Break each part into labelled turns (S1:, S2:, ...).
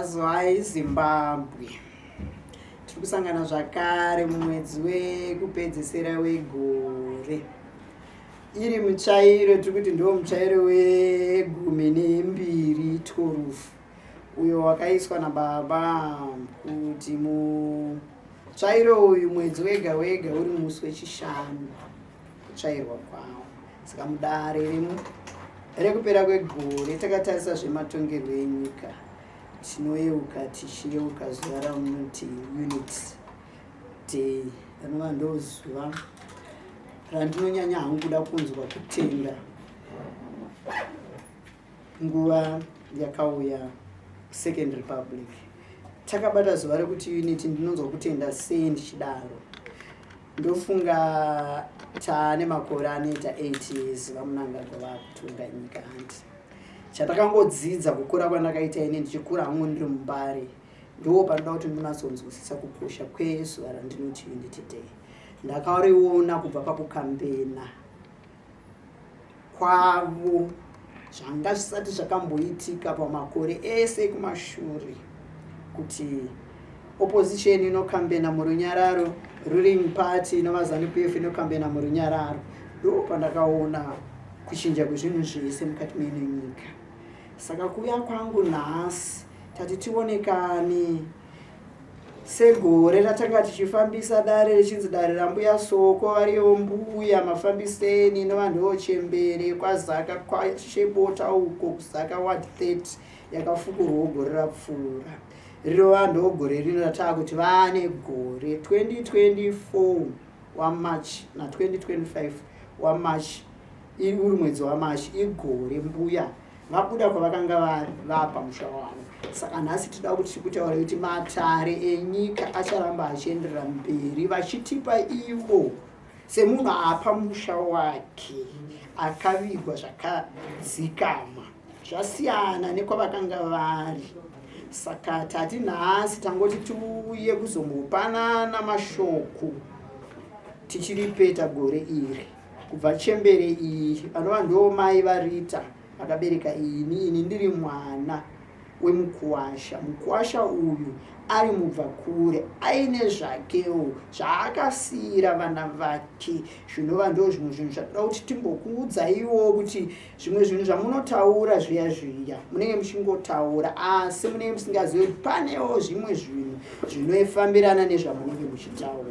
S1: Kazwai Zimbabwe. Tiri kusangana zvakare mumwedzi wekupedzesera wegore. Iri mutsvairo tiri kuti ndiwo mutsvairo wegumi nembiri 12 uyo wakaiswa nababa kuti mutsvairo uyu mwedzi wega wega uri musi wechishanu kutsvairwa kwawo. Saka mudare rekupera kwegore takatarisa zvematongerwo enyika tinoyeuka tichiyeuka zuva ramunoti unit day rinova ndo zuva randinonyanya hangu kuda kunzwa kutenda nguva yakauya Second Republic. Takabata zuva rekuti unity, ndinonzwa kutenda sei ndichidaro. Ndofunga taane makore anoita 8 years vaMnangagwa vakutonga nyika hanti. Chatakangodzidza kukura kwandakaita ini ndichikura hangu ndiri muMbare ndiwo panoda kuti ndinatsonzwisisa kukosha kwezuva randinoti unity day. Ndakariona kubva pakukambena kwavo zvanga zvisati zvakamboitika pamakore ese ekumashure kuti opposition inokambena murunyararo, ruling party inova Zanu PF inokambena murunyararo. Ndo pandakaona kuchinja kwezvinhu zvese mukati mene nyika. Saka kuuya kwangu nhasi tati tionekane segore ratanga tichifambisa dare richinzi dare rambuya Soko, variyo mbuya mafambiseni nevanhu vochembere kwaZaka kwashebota uko kuZaka ward 30 yakafukurwawo gore rapfuura rirova ndo gore rino rataa kuti vane gore 2024 waMarch na2025 waMarch, uri mwedzi waMarch igore mbuya vabuda kwavakanga vari vapa musha wavo. Saka nhasi tinoda kuti tikutaura kuti matare enyika acharamba achienderera mberi vachitipa ivo semunhu apa musha wake akavigwa zvakadzikama, zvasiyana nekwavakanga vari. Saka tati nhasi tangoti tiuye kuzombopanana mashoko tichiripeta gore iri kubva chembere iyi vanova ndo mai vaRita vakabereka ini, ini ndiri mwana wemukuwasha. Mukuwasha uyu ari mubva kure aine zvakewo zvaakasiyira vana vake, zvinova ndo zvimwe zvinhu zvatoda kuti timbokuudzaiwo kuti zvimwe zvinhu zvamunotaura zviya zviya munenge muchingotaura asi munenge musingazivi kuti panewo zvimwe zvinhu zvinofambirana nezvamunenge muchitaura.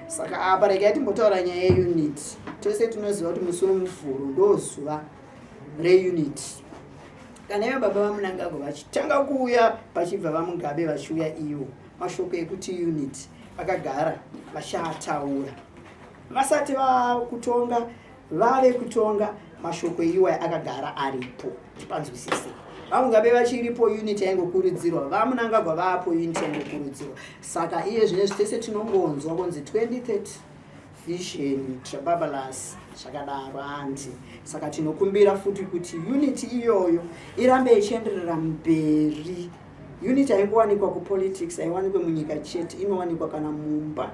S1: Saka apa regai timbotaura nyaya yeunity. Tose tinoziva kuti musi weMuvhuro ndo zuva reunity. Kana ivo baba vaMnangagwa vachitanga kuuya pachibva vaMugabe vachiuya ivo, mashoko ekuti unity vakagara vachaataura vasati vakutonga, vave kutonga, mashoko iwaya akagara aripo. Tipanzwisise, vaMugabe vachiripo unity yaingokurudzirwa, vaMnangagwa vapo unity yaingokurudzirwa. Saka iye zvinezvi tese tinongonzwa kunzi 2030 vision trababalas zvakadaro hanti. Saka tinokumbira futi kuti unity iyoyo irambe ichienderera mberi. Unity haingowanikwa kupolitics, haiwanikwe munyika chete, inowanikwa kana mumba,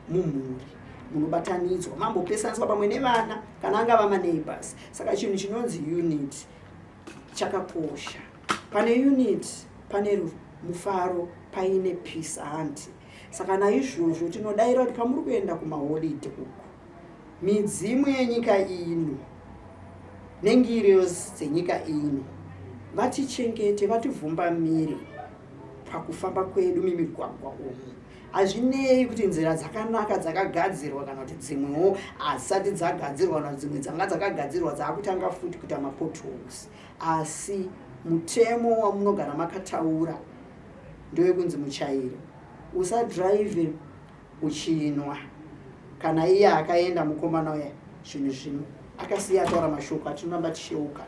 S1: mumhuri munobatanidzwa, mambopesaniswa pamwe nevana kana angava maneighbors. Saka chinhu chinonzi unity chakakosha. Pane unity pane mufaro, paine peace hanti. Saka naizvozvo tinodaira kuti pamuri kuenda kumaholide uku, midzimu yenyika ino nengirios dzenyika ino vatichengete, vativhumbamire pakufamba kwedu mumigwagwa umu. Hazvinei kuti nzira dzakanaka dzakagadzirwa kana kuti dzimwewo hadzisati dzagadzirwa kana kuti dzimwe dzanga dzakagadzirwa dzaakutanga futi kuita mapotholes, asi mutemo wamunogara makataura ndewekunzi muchairo usadrive uchinwa. Kana iye akaenda mukomana uya zvinhu zvino akasiya ataura mashoko atinoramba tichiyeuka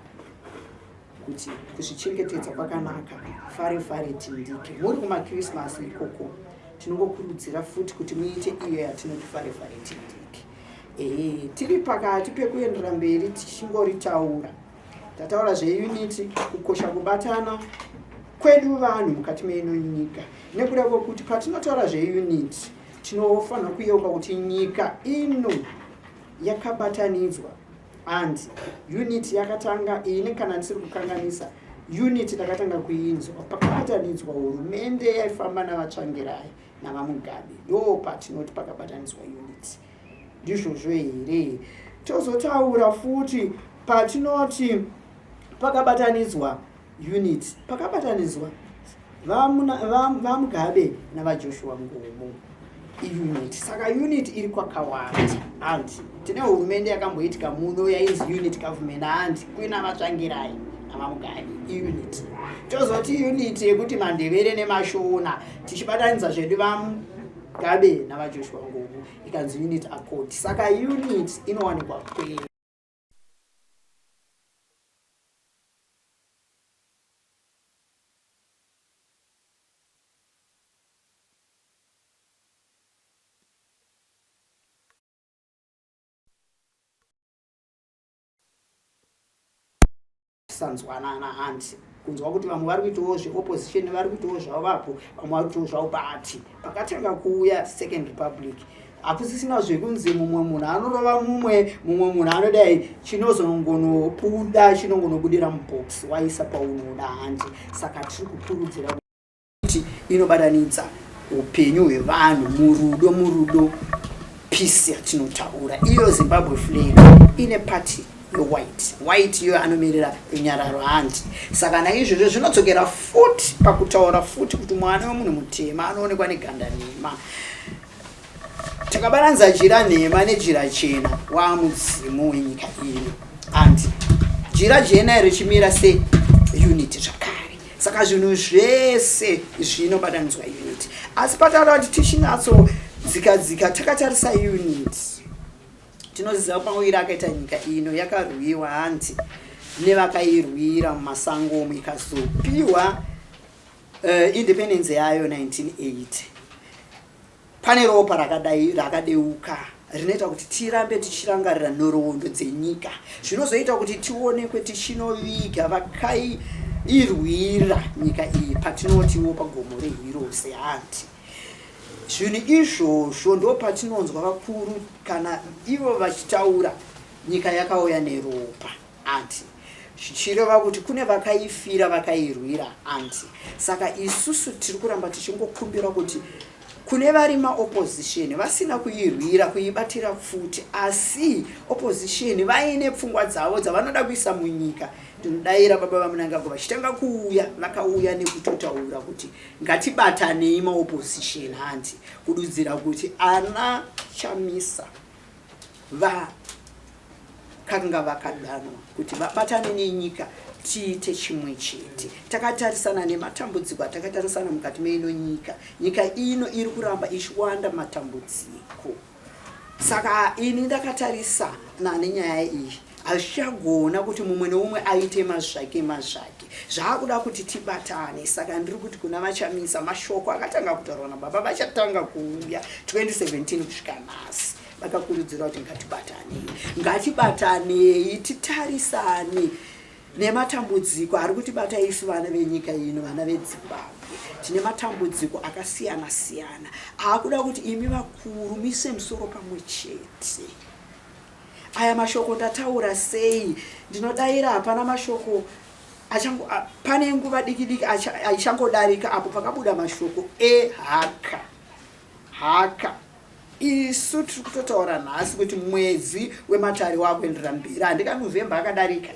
S1: kuti kuzvichengetedza kwakanaka, fare fare tindike. Muri kumakrismasi ikoko tinongokurudzira futi kuti muite iyo yatinoti fare fare tindike. Ehe, tiri pakati pekuendera mberi tichingoritaura. Tataura zveunity, kukosha kubatana kwedu vanhu mukati meino nyika, nekuda kwekuti patinotaura zveunity tinofanira kuyeuka kuti nyika ino yakabatanidzwa. And unity yakatanga ini kana ndisiri kukanganisa Unity takatanga kuinzwa pakabatanidzwa hurumende yaifamba navaTsvangirai navaMugabe, ndo patinoti pakabatanidzwa unity. Ndizvozvo here? Tozotaura futi patinoti pakabatanidzwa unity, pakabatanidzwa vaMugabe navaJoshua Nkomo, iunity. Saka unity iri kwakawanda, handi? Tine hurumende yakamboitika muno yainzi unity government, handi? Kuina vaTsvangirai navaMugabe, iunity. Tozoti unity yekuti maNdevere nemaShona tichibatanidza zvedu vaMugabe navaJoshua Nkomo, ikanzi unity accord. Saka unity inowanikwa kwe kusanzwanana, hanti? Kunzwa kuti vamwe vari kuitawo zveopposition, vari kuitawo zvavo vapo, vamwe vari kuitawo zvavo, but pakatanga kuuya Second Republic hakusisina zvekunzi mumwe munhu anorova mumwe, mumwe munhu anodai. Chinozongonobuda chinongonobudira mubox, waisa paunoda, hanti? Saka tiri kukurudzira kuti inobatanidza upenyu hwevanhu murudo, murudo, peace yatinotaura iyo. Zimbabwe flag ine part yewhite, white iyo anomirira runyararo, hanti? Saka naizvozvo zvinodzokera futi pakutaura futi kuti mwana wemunhu mutema anoonekwa neganda nhema. Takabaranza jira nhema nejira chena, wamudzimu wenyika ino, hanti? Jira jena richimira seunity zvakare. Saka zvinhu zvese zvinobatanidzwa unity. Asi pataura kuti tichinatso dzika dzika takatarisa unity, tinoziva pamwiri akaita nyika ino yakarwiwa, hanti, nevakairwira mumasango umu, ikazopiwa independence yayo 1980. Pane ropa rakadai rakadeuka rinoita kuti tirambe tichirangarira nhoroondo dzenyika, zvinozoita kuti tionekwe tichinoviga vakairwira nyika iyi patinotiwo pagomo reHeroes, hanti? Zvinhu izvozvo ndo patinonzwa vakuru kana ivo vachitaura nyika yakauya neropa, anti? Zvichireva kuti kune vakaifira, vakairwira, anti? Saka isusu tiri kuramba tichingokumbira kuti kune vari maopposition vasina kuirwira, kuibatira pfuti, asi opposition vaine pfungwa dzavo dzavanoda kuisa munyika, ndinodayira baba vaMnangagwa vachitanga kuuya, vakauya nekutotaura kuti ngatibatanei maopposition, hanti? Kududzira kuti ana Chamisa vakanga vakadanwa kuti vabatane nenyika, tiite chimwe chete takatarisana nematambudziko atakatarisana mukati meino nyika. Nyika ino iri kuramba ichiwanda matambudziko. Saka ini ndakatarisana nenyaya iyi, hazvichagona kuti mumwe neumwe aite mazvake mazvake, zvaakuda kuti tibatane. Saka ndiri kuti kuna vaChamisa, mashoko akatanga kutaurwa nababa vachatanga kuuya 2017 kusvika nhasi, vakakurudzira kuti ngatibatanei, ngatibatanei, titarisane nematambudziko ari kutibata isu vana venyika ino, vana veDzimbabwe. Tine matambudziko akasiyana siyana aakuda kuti imi vakuru muise musoro pamwe chete. Aya mashoko ndataura sei? Ndinodayira hapana mashoko achango, pane nguva diki diki aichangodarika apo pakabuda mashoko ehaka haka. Isu tiri kutotaura nhasi kuti mwedzi wematare wakuenderera mberi, handika? November akadarika,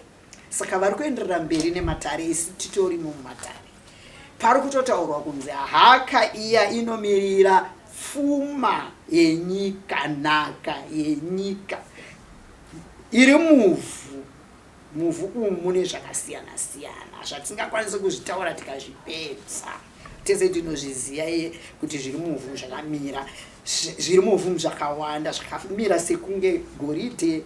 S1: saka vari kuenderera mberi nematare, isu titorimo mumatare. Pari kutotaurwa kunzi haka iya inomirira pfuma yenyika, nhaka yenyika iri muvhu. Muvhu umu mune zvakasiyana siyana zvatisingakwanisi kuzvitaura tikazvipedza. Tese tinozviziva iye kuti zviri muvhu zvakamira, zviri muvhu zvakawanda zvakamira sekunge goridhe,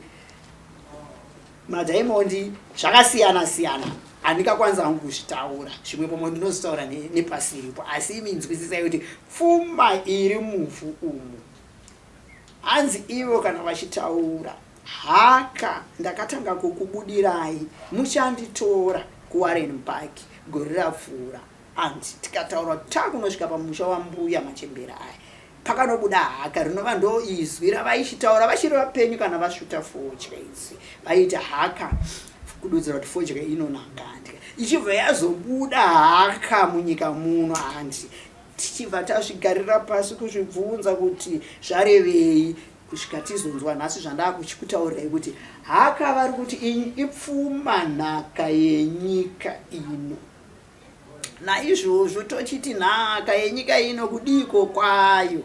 S1: madhaimondi, zvakasiyana siyana. Handingakwanisa hangu kuzvitaura zvimwe, pamwe ndinozvitaura nepasiripo, asi imi nzwisisai kuti pfuma iri muvhu umu. Hanzi ivo kana vachitaura haka, ndakatanga kukubudirai muchanditora kuWarren Park gore rapfuura, anti? Tikataura kuti takunosvika pamusha wambuya machembera aya, pakanobuda haka, rinova ndo izwi ravaichitaura vachiri vapenyu kana vasvuta fodya idzi, vaita haka. Kududzira kuti fodya inonaka handika ichibva yazobuda haka munyika muno handi tichibva tazvigarira pasi kuzvibvunza kuti zvarevei kusvika tizonzwa nhasi zvandakuchikutaurirai kuti haka vari kuti ipfuma nhaka yenyika ino. Naizvozvo tochiti nhaka yenyika ino kudiiko kwayo?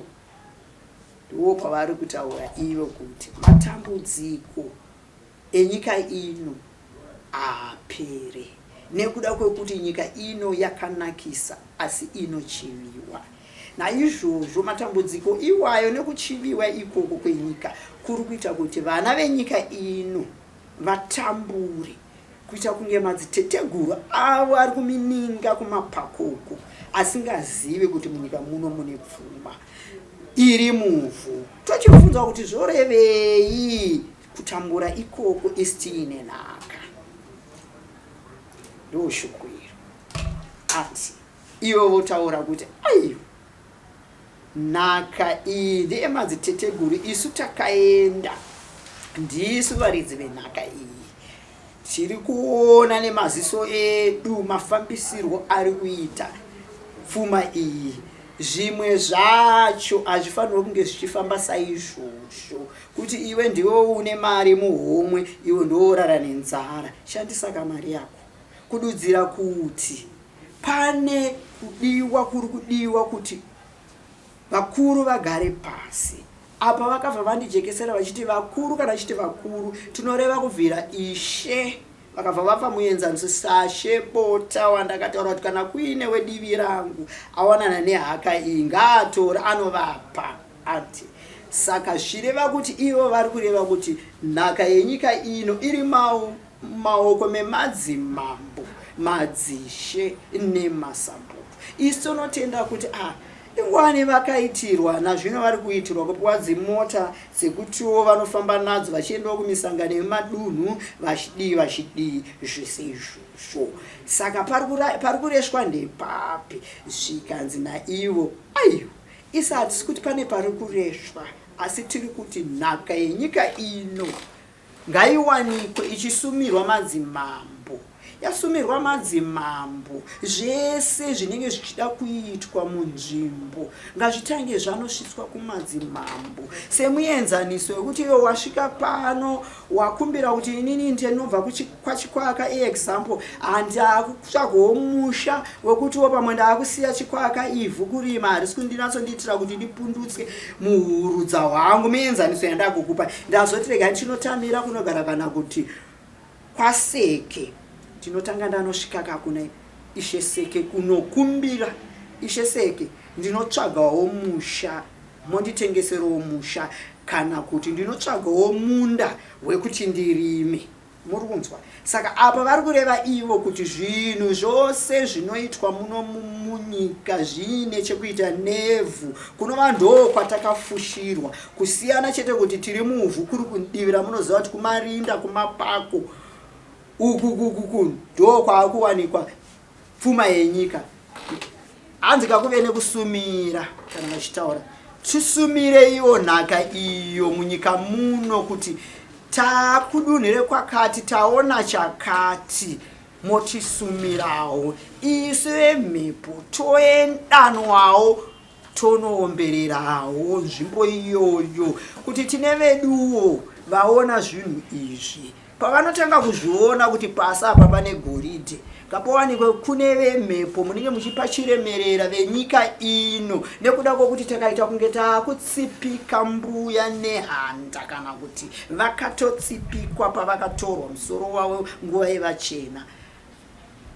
S1: Ndiwo pavari kutaura ivo kuti matambudziko enyika ino haapere nekuda kwekuti nyika ino yakanakisa asi inochiviwa. Naizvozvo matambudziko iwayo nekuchiviwa ikoko kwenyika kuri kuita kuti vana venyika ino vatambure kuita kunge madziteteguru avo ari kumininga kumapako uko asingazive kuti munyika muno mune pfuma iri muvhu. Tochibvunza kuti zvorevei kutambura ikoko isi tiine nhaka? Ndoshoko iro. Asi ivo votaura kuti aiwa Nhaka iyi ndeyemadziteteguru isu takaenda ndisu varidzi venhaka iyi. Tiri kuona nemaziso edu mafambisirwo ari kuita pfuma iyi. Zvimwe zvacho hazvifanirwe kunge zvichifamba saizvozvo kuti iwe ndiwe une mari muhomwe iwe ndiwe worara nenzara. Shandisa kamari yako kududzira kuti Pane kudiwa kuri kudiwa kuti vakuru vagare pasi apa. Vakabva vandijekesera vachiti vakuru, kana chiti vakuru tinoreva kubvira ishe. Vakabva vapa muenzaniso sashe Bota wandakataura kuti kana kuine wedivi rangu awanana nehaka iyi ngaatore anovapa ati. Saka zvichireva kuti ivo vari kureva kuti nhaka yenyika ino iri mau Mumaoko memadzimambo, madzishe nemasabhuku. Isu tinotenda kuti ah, ingwani vakaitirwa nazvino vari kuitirwa kupiwa dzimota dzekutiwo vanofamba nadzo vachiendawo kumisangano yemadunhu vachidii vachidii zvese izvozvo. Saka pari kureswa ndepapi? Zvikanzi naivo aiwa, isu hatisi kuti pane pari kureswa asi tiri kuti nhaka yenyika ino Ngaiwanikwe ichisumirwa madzimambo. Yasumirwa madzimambo, zvese zvinenge zvichida kuitwa munzvimbo ngazvitange zvanosvitswa kumadzimambo. Semuenzaniso wekuti iwe wasvika pano wakumbira kuti inini ndinobva kwaChikwaka, example, handakutsvagawo musha wekutiwo pamwe ndaakusiya Chikwaka ivhu kurima harisi kundinatsondiitira kuti ndipundutse muhurudza hwangu. Mienzaniso yandakukupa, ndazoti rega ndinotamira kunogara kana kuti kwaSeke, ndinotanga ndanosvika kakuna Ishe Seke kunokumbira Ishe Seke, ndinotsvagawo musha monditengeserowo musha kana kuti ndinotsvagawo munda wekuti ndirime. Muri kunzwa? Saka apa vari kureva ivo kuti zvinhu zvose zvinoitwa muno munyika zviine chekuita nevhu, kunova ndo kwatakafushirwa. Kusiyana chete kuti tiri muvhu, kuri kudivi ramunoziva kuti kumarinda, kumapako uku kuku ndo kwaakuwanikwa pfuma yenyika. Hanzi kakuve nekusumira kana vachitaura, tisumireiwo nhaka iyo munyika muno kuti takudunhire kwakati taona chakati motisumirawo isu vemhepo toendanwawo tonoombererawo nzvimbo iyoyo kuti tine veduwo vaona zvinhu izvi. Pavanotanga kuzviona kuti pasi apa pane goridhe, ngapawanikwe kune vemhepo munenge muchipa chiremerera venyika ino nekuda kwokuti takaita kunge taakutsipika mbuya nehanda kana kuti vakatotsipikwa pavakatorwa musoro wavo nguva yevachena.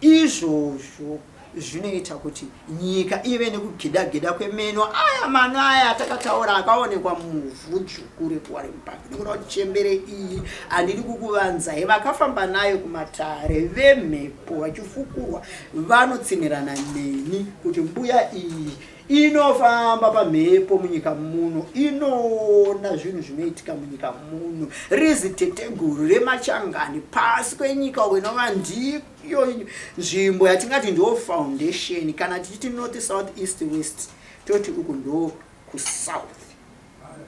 S1: Izvozvo zvinoita kuti nyika ive nekugida-gida kwemeno aya mano aya atakataura akaonekwa muvhu dzvuku rekuWarren Park. Nekuda kuti chembere iyi handidi kukuvanzai, vakafamba nayo kumatare vemhepo vachifukurwa vanotsinhirana neni kuti mbuya iyi inofamba pamhepo munyika muno, inoona zvinhu zvinoitika munyika muno. Riziteteguru remachangani pasi kwenyika uko inova ndiyo nzvimbo yatingati ndo foundation. Kana tichiti north, south, east, west, toti uku ndo kusouth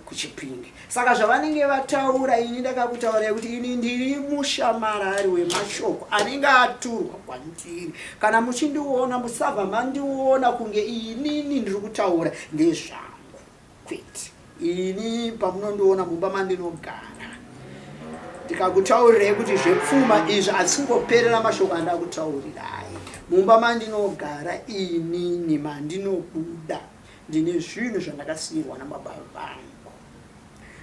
S1: kuChipinge. Saka zvavanenge vataura, ini ndakakutaurai kuti ini ndiri mushamarari wemashoko anenge aturwa kwandiri. Kana muchindiona, musabva mandiona kunge inini ndiri kutaura ndezvangu, kwete. Ini pamunondiona mumba mandinogara, ndikakutaurirai kuti zvepfuma izvi asingoperera mashoko andakutaurirai. Mumba mandinogara inini, mandinobuda, ndine zvinhu zvandakasiirwa nababa vangu.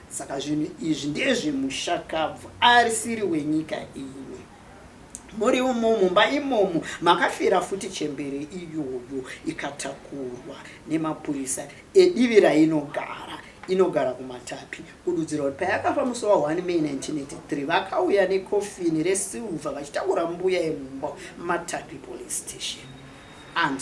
S1: Saka zvinhu izvi ndezvemushakabvu arisiri wenyika ino. Muri umo mumba imomo makafira futi chembere iyoyo, ikatakurwa nemapurisa edivi rainogara. Inogara kuMatapi. Kududzira kuti payakafa musi wa1 May 1983, vakauya nekofini resilver vachitakura mbuya yemumba Matapi police station. And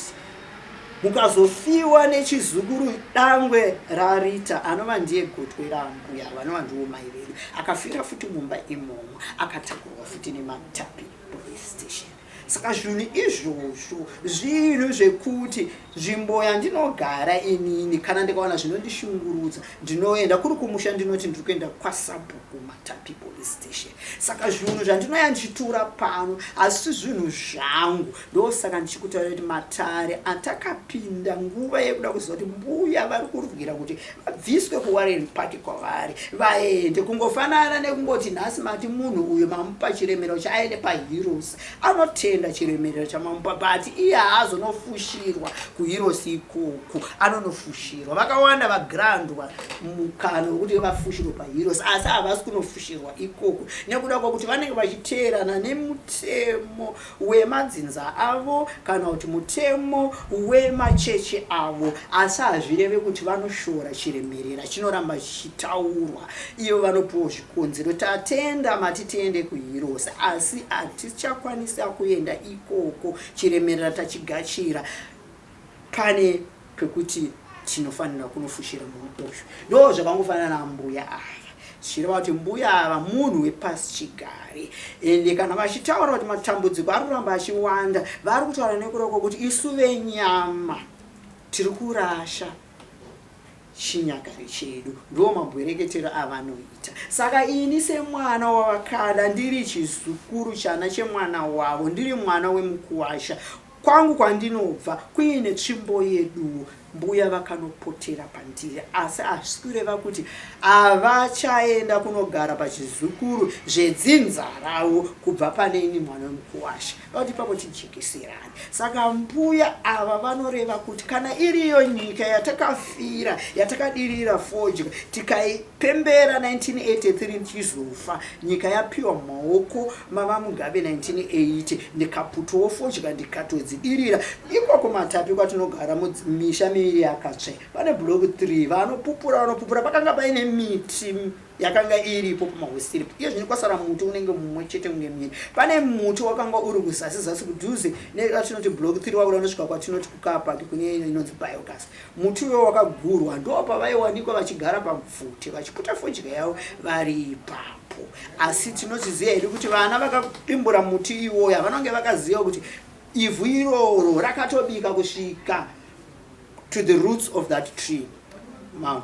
S1: mukazofiwa nechizukuru dangwe raRita, anova ndiye gotwe rambuya, vanova ndiwo mai vedu, akafira futi mumba imomo, akatakurwa futi neMatapi police station. Saka zvinhu izvozvo zvinhu zvekuti nzvimbo yandinogara inini, kana ndikaona zvinondishungurudza, ndinoenda kuri kumusha, ndinoti ndiri kuenda kwasabhuku Matapi police station. Saka zvinhu zvandinoya ndichitura pano asi zvinhu zvangu. Ndosaka ndichikutaura kuti matare atakapinda nguva yekuda kuziva kuti mbuya vari kurwira kuti vabviswe kuWarren Park kwavari vaende, kungofanana nekungoti nhasi mati munhu uyu mamupa chiremero chaaende paHeroes, anotenda chiremerero chamamupa, but iye haazonofushirwa kuHeroes ikoko. Anonofushirwa, vakawanda vagrandwa mukana wekuti vafushirwe paHeroes, asi havasi kunofushirwa ikoko nekuda kwekuti vanenge vachiteerana nemutemo wemadzinza avo kana kuti mutemo wemachechi avo. Asi hazvireve kuti vanoshora chiremerera chinoramba chichitaurwa. Ivo vanopiwa zvikonzero: tatenda mati tiende kuHeroes, asi hatichakwanisa kuenda ikoko, chiremerera tachigachira, pane pekuti tinofanira kunofushira munhu uyu. Ndo zvakangofanana nambuya ava, zvichireva kuti mbuya ava munhu wepasi chigare. Ende kana vachitaura kuti matambudziko ari kuramba achiwanda, vari kutaura nekureva kwokuti isu venyama tiri kurasha chinyakare chedu. Ndo mabwereketero avanoita. Saka ini semwana wavakada, ndiri chizukuru chana chemwana wavo, ndiri mwana wemukuwasha, kwangu kwandinobva kuine tsvimbo yeduwo. Mbuya vakanopotera pandiri, asi hazvisi kureva kuti havachaenda kunogara pachizukuru zvedzinza ravo kubva pane ini mwana wemukuwasha. Kuti ipapo tijekeserane. Saka mbuya ava vanoreva kuti kana iriyo nyika yatakafira, yatakadirira fodya, tikaipembera 1983, ndichizofa nyika yapiwa mumaoko mavaMugabe 1980, ndikaputowo fodya, ndikatodzidirira ikoko Matapi kwatinogara, misha miviri yakatsve, pane block 3, vanopupura, vanopupura. Pakanga paine miti yakanga iripo pamahositiri. Iye zvino kwasara muti unenge mumwe chete, unge miri. Pane muti wakanga uri kuzasi zasi kudhuze neatinoti block 3, wakuda unosvika kwatinoti kucar park kune inonzi biogas. Muti uyo wakagurwa. Ndo pavaiwanikwa vachigara pamupfute vachiputa fodya yavo vari ipapo. Asi tinochiziva hedu kuti vana vakadimbura muti iwoyo havanonge vakaziva kuti ivhu iroro rakatobika kusvika to the roots of that tree,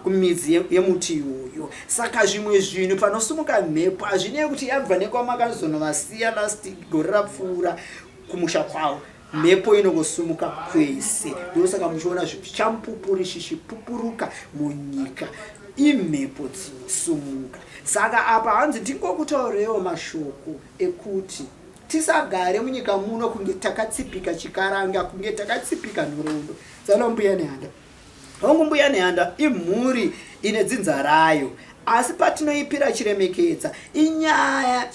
S1: kumidzi yemuti iwoyo. Saka zvimwe zvinhu, panosumuka mhepo, hazvinei kuti yabva nekwamakazonovasiya last gore rapfuura kumusha kwavo, mhepo inongosumuka kwese. Ndosaka muchiona zvichamupupuri chichipupuruka munyika, imhepo dzinosumuka. Saka apa hanzi ndingokutaurewo mashoko ekuti tisagare munyika muno kunge takatsipika chikaranga, kunge takatsipika nhoroondo dzana Mbuya Nehanda. Hongu, Mbuya Nehanda imhuri ine dzinza rayo, asi patinoipira chiremekedza inyaya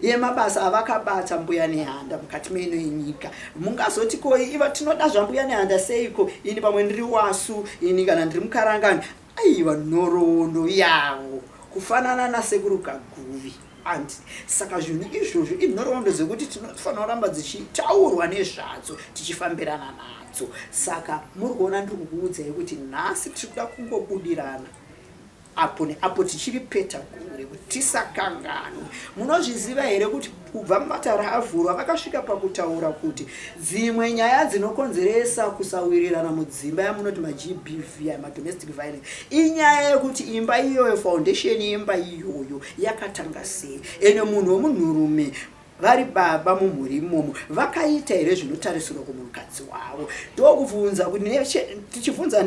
S1: yemabasa avakabata Mbuya Nehanda mukati meino yenyika. Mungazoti ko iva tinoda zvaMbuya Nehanda seiko? Ini pamwe ndiri wasu, ini kana ndiri mukarangani. Aiwa, nhoroondo yavo kufanana naSekuru Kaguvi andi. Saka zvinhu izvozvo inhoroondo dzekuti tinofanira kuramba dzichitaurwa nezvadzo, tichifambirana nadzo. Saka muri kuona ndiri kukuudzai kuti nhasi tiri kuda kungobudirana. apo neapo tichiripeta gore kuti tisakanganwe. Munozviziva here kuti kubva matare avhurwa vakasvika pakutaura kuti dzimwe nyaya dzinokonzeresa kusawirirana mudzimba yamunoti maGBV aya madomestic violence inyaya yekuti imba iyoyo foundation yemba iyoyo yakatanga sei ende munhu wemunhurume vari baba mumhuri imomo vakaita here zvinotarisirwa kumunhukadzi wavo ndokubvunza kuti tichibvunza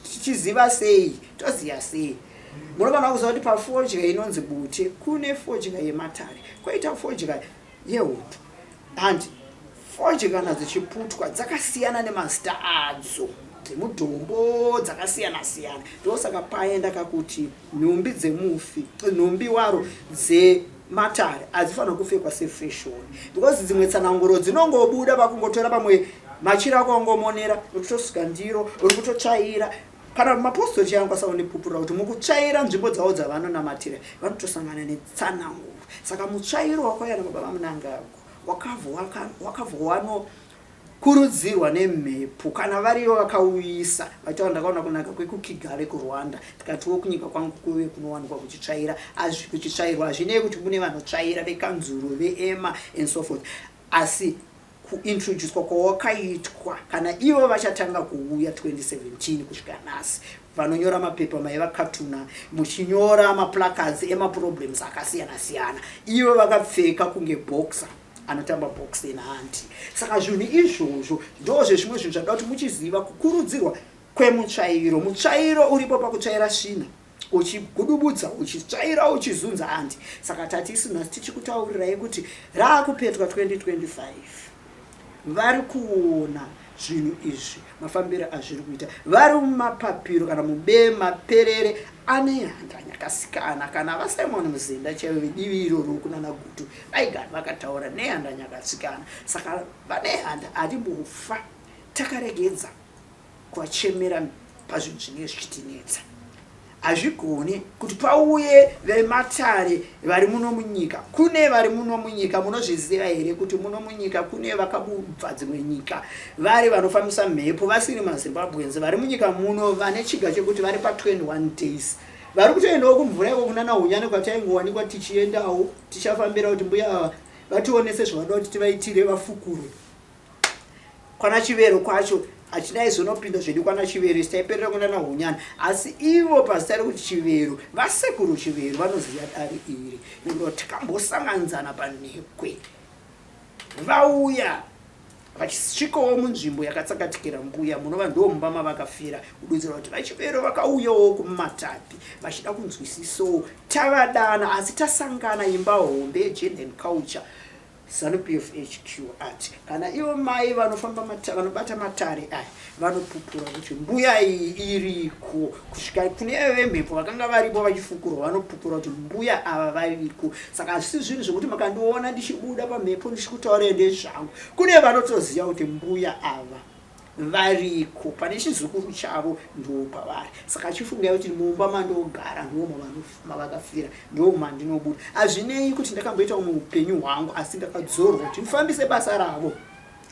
S1: tichiziva sei toziva sei munofanira kuziva kuti pafodya inonzi bute kune fodya yematare koita fodya yehondo and fodya kana dzichiputwa dzakasiyana nemazita adzo dzemudhombo dzakasiyana siyana ndosaka paye ndakakuti nhumbi dzemufi nhumbi waro dzematare hadzifanira kupfekwa sefashoni because dzimwe tsananguro dzinongobuda pakungotora pamwe machira ako angomonera uri kutosuka ndiro uri kutotsvaira kana mapostori chaivo anokwanisa kundipupurira kuti mukutsvaira nzvimbo dzavo dzavanonamatira vanotosangana netsananguro saka mutsvairo wakauya nababa vamunangagwa wakabva wanokurudzirwa nemhepo kana varivo vakauyisa vachitaura ndakaona kunaka kwekukigale kurwanda tikatiwo kunyika kwangu kuve kunowanikwa kuchitsvaira kuchitsvairwa hazvinei kuti kune vanotsvaira vekanzuro veema and so forth asi kuintroducwa kwawakaitwa kana ivo vachatanga kuuya 2017 kusvika nhasi vanonyora mapepa maiva katuna muchinyora maplacards emaproblems akasiyana siyana ivo vakapfeka kunge boxer anotamba boxing hanti saka zvinhu izvozvo ndozvezvimwe zvinhu zvada kuti muchiziva kukurudzirwa kwemutsvairo mutsvairo uripo pakutsvaira svina uchigudubudza uchitsvaira uchizunza handi saka tati isu nhasi tichikutaurirai kuti raakupetwa 2025 vari kuona zvinhu izvi mafambiro azviri kuita vari mumapapiro kana mubema perere ane handa nyakasikana kana vasimon muzinda chaivo vedivi iroro kunana gutu vaigara vakataura nehanda nyakasikana saka vane handa hatimbofa takaregedza kuvachemera pazvinhu zvinenge zvichitinetsa hazvigoni kuti pauye vematare vari muno munyika kune vari muno munyika munozviziva here kuti muno munyika kune vakabubva dzimwe nyika vari vanofambisa mhepo vasiri mazimbabweans vari munyika muno vane chiga chekuti vari pa21 days vari kutoendawo kumvura iko kunana hunyane kwataingowanikwa tichiendawo tichafambira kuti mbuya ava vationese zvavada kuti tivaitire vafukurwe kwana chivero kwacho hachinaizonopinda zvedu kwana chivero isi taiperera kunana hunyana asi ivo pazita rekuti chivero vasekuru chivero vanoziva dare iri nekuti takambosanganidzana panhekwe vauya vachisvikawo munzvimbo yakatsakatikira mbuya munova ndo mumba mavakafira kududzira kuti vachivero vakauyawo kumatapi vachida kunzwisisawo tavadana asi tasangana imba hombe yegender and culture Zanu PF HQ ati kana ivo mai vanofamba vanobata matare aya vanopupura kuti mbuya iyi iriko kusvika kune vemhepo vakanga varipo vachifukurwa vanopupura kuti mbuya ava variko saka hazvisi zvinhu zvekuti makandiona ndichibuda pamhepo ndichikutaura ndezvangu kune vanotoziva kuti mbuya ava variko pane chizukuru chavo ndoo pavari saka chifungai kuti mumba mandogara ndoo mavakafira ndoo mandinobuda hazvinei kuti ndakamboita umwe upenyu hwangu asi ndakadzorwa kuti ndifambise basa ravo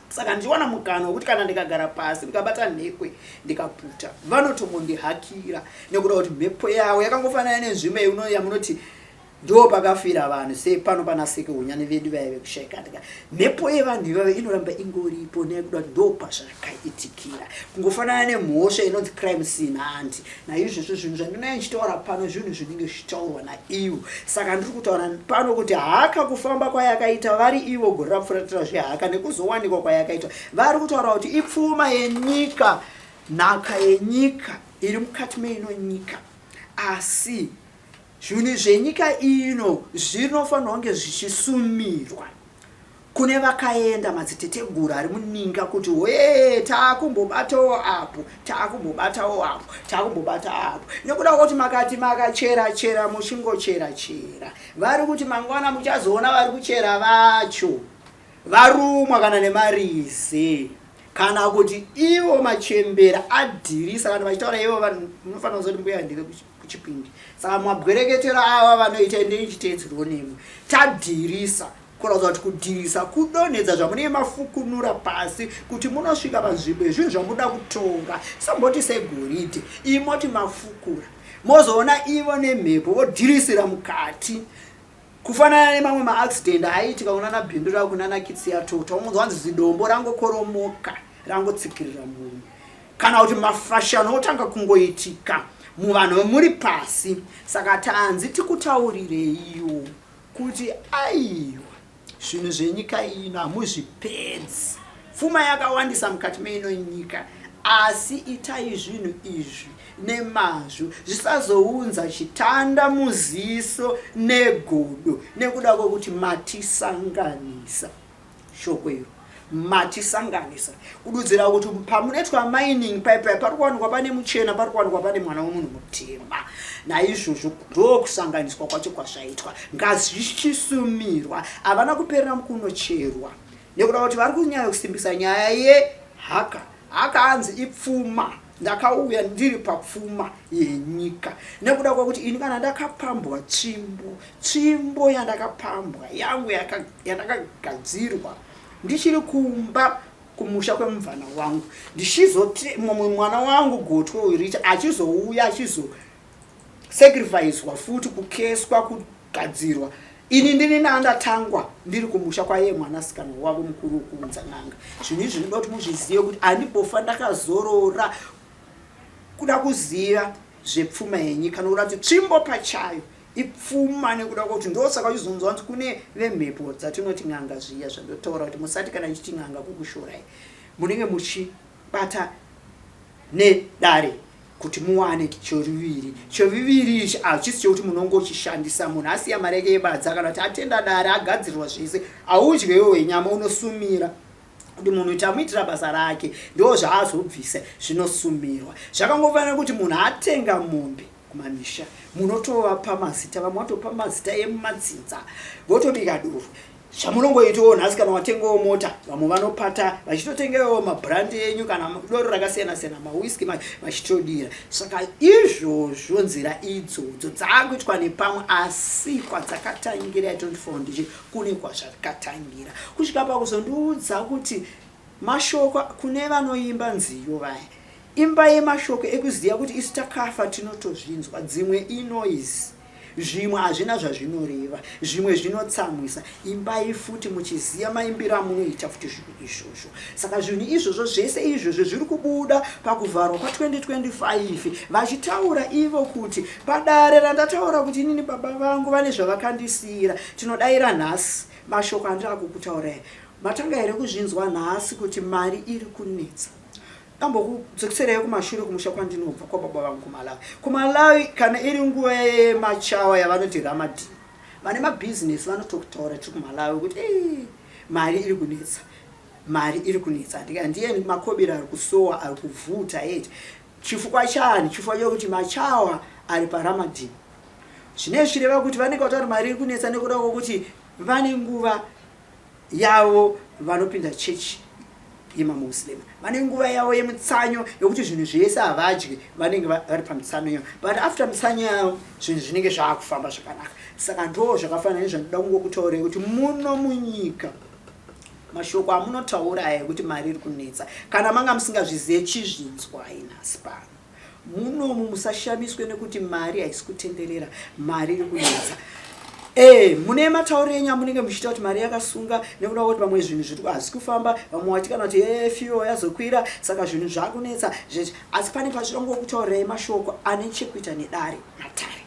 S1: saka ndichiwana mukana wekuti kana ndikagara pasi ndikabata nhekwe ndikaputa vanotombondihakira nekuda kuti mhepo yavo yakangofanana nenzvimbo yamunoti Ndoo pakafira vanhu se pano pana seke hunyani vedu vaya vekushaika ndika mhepo yevanhu ivava inoramba ingoripo nekuda kuti ndoo pazvakaitikira kungofanana nemhosva inonzi crime scene hanti naizvozvo zvinhu zvandinenge ndichitaura pano zvinhu zvinenge zvichitaurwa naivo saka ndiri kutaura pano kuti haka kufamba kwayakaita vari ivo gore rapfuratira zvehaka nekuzowanikwa kwayakaitwa vari kutaura kuti ipfuma yenyika nhaka yenyika iri mukati meino nyika asi Zvinhu zvenyika ino zvinofanirwa kunge zvichisumirwa kune vakaenda madziteteguru ari muninga kuti wee taakumbobatawo apo taakumbobatawo apo taakumbobata apo nekuda kwekuti makati makachera chera muchingochera chera vari kuti mangwana muchazoona vari kuchera vacho varumwa kana nemarize kana kuti ivo machembera adhirisa kana vachitaura ivo munofanira kuzoti mbuya ndeve kuchipingi saka mabwereketero ava vanoita ndeichiteedzerwo nemwi tadhirisa kuratidza kuti kudhirisa kudonhedza zvamunenge mafukunura pasi kuti munosvika panzvimbo yezvinhu zvamunoda kutora samboti segoridhe imoti mafukura Mozoona ivo nemhepo vodhirisira mukati. Kufanana nemamwe maaccident aiitika kunana Bindura kunana Kitsiyatota unonzwa hanzi zidombo rangokoromoka rangotsikirira munhu kana kuti mafashano otanga kungoitika muvanhu muri pasi. Saka tanzi tikutaurireiwo kuti aiwa zvinhu zvenyika ino hamuzvipedzi. Pfuma yakawandisa mukati meino nyika asi itai zvinhu izvi nemazvo zvisazounza chitanda muziso negodo nekuda kwekuti matisanganisa. Shoko iro matisanganisa kududzira kuti pamunoitwa mining paipai pari kuwanikwa pane muchena pari kuwanikwa pane mwana wemunhu mutema. Naizvozvo ndokusanganiswa kwacho kwazvaitwa. Ngazvichisumirwa havana kuperera mukunocherwa nekuda kuti vari kunyanya kusimbisa nyaya yehaka. Haka hanzi ipfuma. Ndakauya ndiri papfuma yenyika nekuda kwekuti ini kana ndakapambwa tsvimbo, tsvimbo yandakapambwa yangu yandakagadzirwa ndichiri kumba kumusha kwemubvana wangu, ndichizoti mumwe mwana wangu gotwe uyu Richa achizouya achizosacrificwa futi kukeswa kugadzirwa ini ndini ndandatangwa ndiri kumusha kwaiye mwanasikana wavo mukuru wekuunza n'anga. Zvinhu izvi zvinoda kuti muzvizive kuti handibofa ndakazorora kuda kuziva zvepfuma yenyika nokuda kuti tsvimbo pachayo ipfuma nekuda kwekuti ndosaka uchizonzwa kuti kune vemhepo dzatinoti n'anga zviya zvandotaura kuti musati kana ndichiti n'anga kukushorai munenge muchibata nedare kuti muwane choviviri. Choviviri ichi hachisi chekuti munongochishandisa munhu asiya mari yake yebadza kana kuti atenda dare agadzirirwa zvese. Haudye iwe wenyama unosumira kuti munhu tamuitira basa rake ndo zvaazobvisa zvinosumirwa. Zvakangofanira kuti munhu atenga mombe kumamisha munotovapa mazita, vamwe vatopa mazita emumadzinza votobika doro. Zvamunongoitawo nhasi kana watengawo mota vamwe vanopata vachitotengawo mabrand enyu kana doro rakasiyana siyana mawhiski vachitodira. Saka izvozvo nzira idzodzo dzakuitwa nepamwe asi kwadzakatangira 24 ndichi kune kwazvakatangira kusvika pakuzondiudza kuti mashoko kune vanoimba nziyo vaya imbai mashoko ekuziva kuti isu takafa tinotozvinzwa dzimwe inoise zvimwe hazvina zvazvinoreva zvimwe zvinotsamwisa. Imbai futi muchiziva maimbiro amunoita futi zvinhu izvozvo. Saka zvinhu izvozvo zvese izvozvo zviri kubuda pakuvharwa kwa2025 vachitaura ivo kuti padare randataura kuti inini baba vangu vane zvavakandisiira tinodaira nhasi mashoko andiri akukutaurai. Matanga here kuzvinzwa nhasi kuti mari iri kunetsa? Ndambokudzokeserai kumashure kumusha kwandinobva kwababa vangu kuMalawi. KuMalawi kana iri nguva yemachawa yavanoti Ramadan, vane mabhizinesi vanotokutaura tiri kuMalawi kuti ee mari iri kunetsa, mari iri kunetsa. Ndiyeni makobiri ari kusowa ari kuvhuta eti. Chifukwa chani? Chifukwa chekuti machawa ari paRamadan. Zvinenge zvichireva kuti vanenge vataura mari iri kunetsa nekuda kwokuti vane nguva yavo vanopinda chechi yemaMuslim vane nguva yavo yemutsanyo yekuti zvinhu zvese havadye, vanenge vari pamitsanyo yavo, but after mitsanyo yavo zvinhu zvinenge zvaakufamba zvakanaka. Saka ndo zvakafanana nezvandinoda kungokutaurei kuti muno munyika mashoko amunotaura aya ekuti mari iri kunetsa, kana manga musingazvizive chizvinzwai nhasi pano. Munomu musashamiswe nekuti mari haisi kutenderera, mari iri kunetsa. Mune matauriro enyu amunenge muchiita kuti mari yakasunga nekuda kwekuti vamwe zvinhu zviri hazvisi kufamba, vamwe vati kana kuti fuel yazokwira saka zvinhu zvakunetsa zveshe, asi pane pazvinongokutaurirai mashoko ane chekuita nedare matare.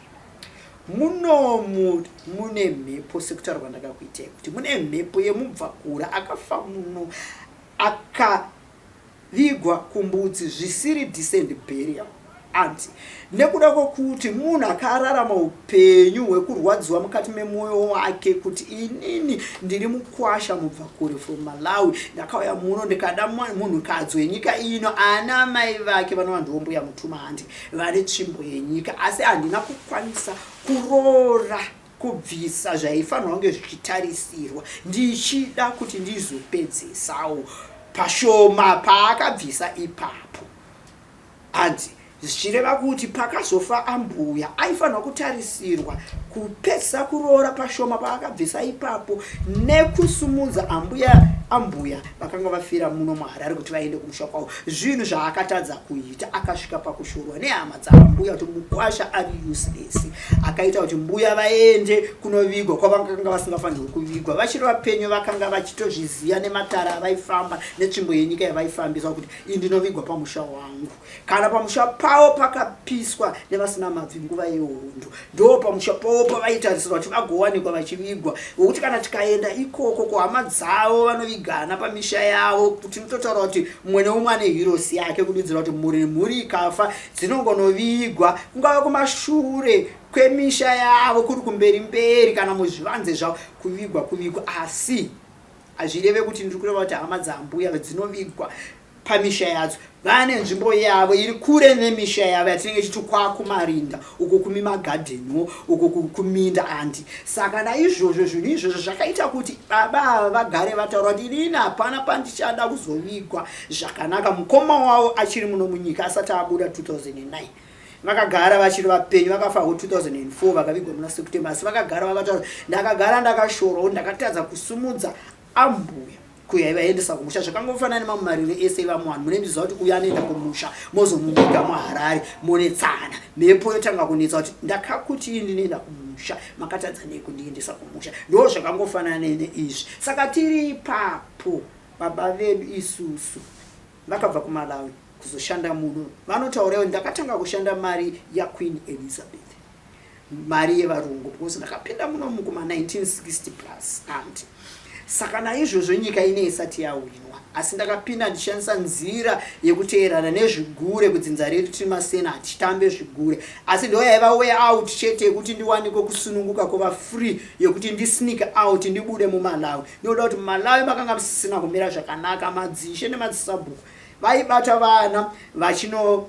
S1: Munomu mune mhepo sekutaura kwandakakuitai kuti mune mhepo yemubvakura akafa muno aka Vigwa kumbudzi zvisiri decent burial aunty nekuda kwekuti munhu akararama upenyu hwekurwadziwa mukati memwoyo wake kuti inini ndiri mukwasha mubvakure from Malawi ndakauya muno ndikada munhukadzi wenyika ino ana mai vake vanova ndivo mbuya mutuma handi vane tsvimbo yenyika asi handina kukwanisa kuroora kubvisa zvaifanirwa kunge zvichitarisirwa ndichida kuti ndizopedzisawo pashoma paakabvisa ipapo hanzi zvichireva kuti pakazofa ambuya aifanirwa kutarisirwa Kupedzisa kuroora pashoma paakabvisa ipapo nekusumudza ambuya ambuya vakanga vafira muno muHarare kuti vaende kumusha kwavo, zvinhu zvaakatadza kuita. Akasvika pakushorwa nehama dzaambuya kuti mukwasha ari useless. Akaita kuti mbuya vaende kunovigwa kwavakanga vasingafanirwi kuvigwa. Vachiri vapenyu vakanga vachitozviziva nematara avaifamba netsvimbo yenyika yavaifambisa kuti ini ndinovigwa pamusha wangu. Kana pamusha pavo pakapiswa nevasina mabvi nguva yehondo, ndo pamusha pavo pavaitarisirwa kuti vagowanikwa vachivigwa, wekuti kana tikaenda ikoko kuhama dzavo vanovigana pamisha yavo. Tinototaura kuti mumwe neumwe ane hirosi yake, kududzira kuti mhuri nemhuri ikafa dzinongonovigwa, kungava kumashure kwemisha yavo, kuri kumberi mberi, kana muzvivanze zvavo, kuvigwa kuvigwa. Asi hazvireve kuti ndiri kureva kuti hama dzaambuya dzinovigwa pamisha yadzo. Vane nzvimbo yavo iri kure nemisha yavo yatinenge tichiti kwakumarinda uko, kumimagadheniwo uko, kuminda andi. Saka naizvozvo zvinhu izvozvo zvakaita kuti baba ava vagare vataura kuti inini hapana pandichada kuzovigwa zvakanaka. Mukoma wavo achiri muno munyika asati abuda 2009, vakagara vachiri vapenyu. Vakafawo 2004, vakavigwa muna September. Asi vakagara vakataura, ndakagara ndakashorwa, ndakatadza kusumudza ambuya kuyaivaendesa kumusha. Zvakangofanana nemamwe mariro ese evamwe vanhu. Munendiziva kuti uyo anoenda kumusha, mozomuviga muHarare, monetsana, mhepo yotanga kunetsa kuti ndakakuti ndinoenda kumusha, makatadza nei kundiendesa kumusha? Ndo zvakangofanana neizvi. Saka tiri ipapo, baba vedu isusu vakabva kuMalawi kuzoshanda muno. Vanotaurawo, ndakatanga kushanda mari yaQueen Elizabeth, mari yevarungu, because ndakapinda munomu kuma 1960 plus and saka naizvozvo nyika ine isati yawinwa. Asi ndakapinda ndichishandisa nzira yekuteerana nezvigure. Kudzinza redu tiri masena, hatichitambe zvigure, asi ndo yaiva way out chete yekuti ndiwanikwe kusununguka, kuva free, yekuti ndisneak out ndibude muMalawi, nekuda kuti muMalawi makanga musisina kumira zvakanaka. Madzishe nemadzisabhuku vaibata vana vachino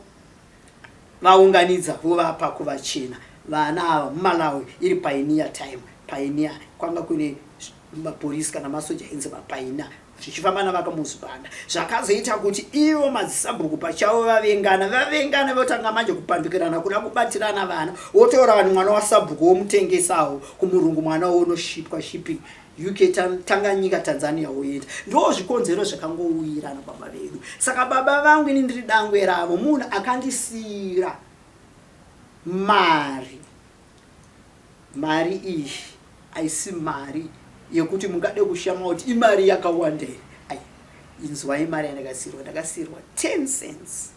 S1: vaunganidza vovapa kuvachena vana ava muMalawi, iri pioneer time. Pioneer kwanga kune maporisi kana masoja ainzi mapioneer, zvichifamba navakamuzibanda. Zvakazoita kuti ivo madzisabhuku pachavo vavengana, vavengana, votanga manje kupandukirana, kuda kubatirana vana. Wotora vanhu, mwana wasabhuku womutengesawo kumurungu, mwana wonoshipwa, shipping UK, Tanganyika, Tanzania, woenda. Ndo zvikonzero zvakangowirana baba vedu. Saka baba vangu, ini ndiri dangwe ravo, munhu akandisiyira mari. Mari iyi haisi mari yekuti mungade kushama kuti imari yakawanda here. Ai, inzwai, mari yandakasiyirwa, ndakasiyirwa 10 cents.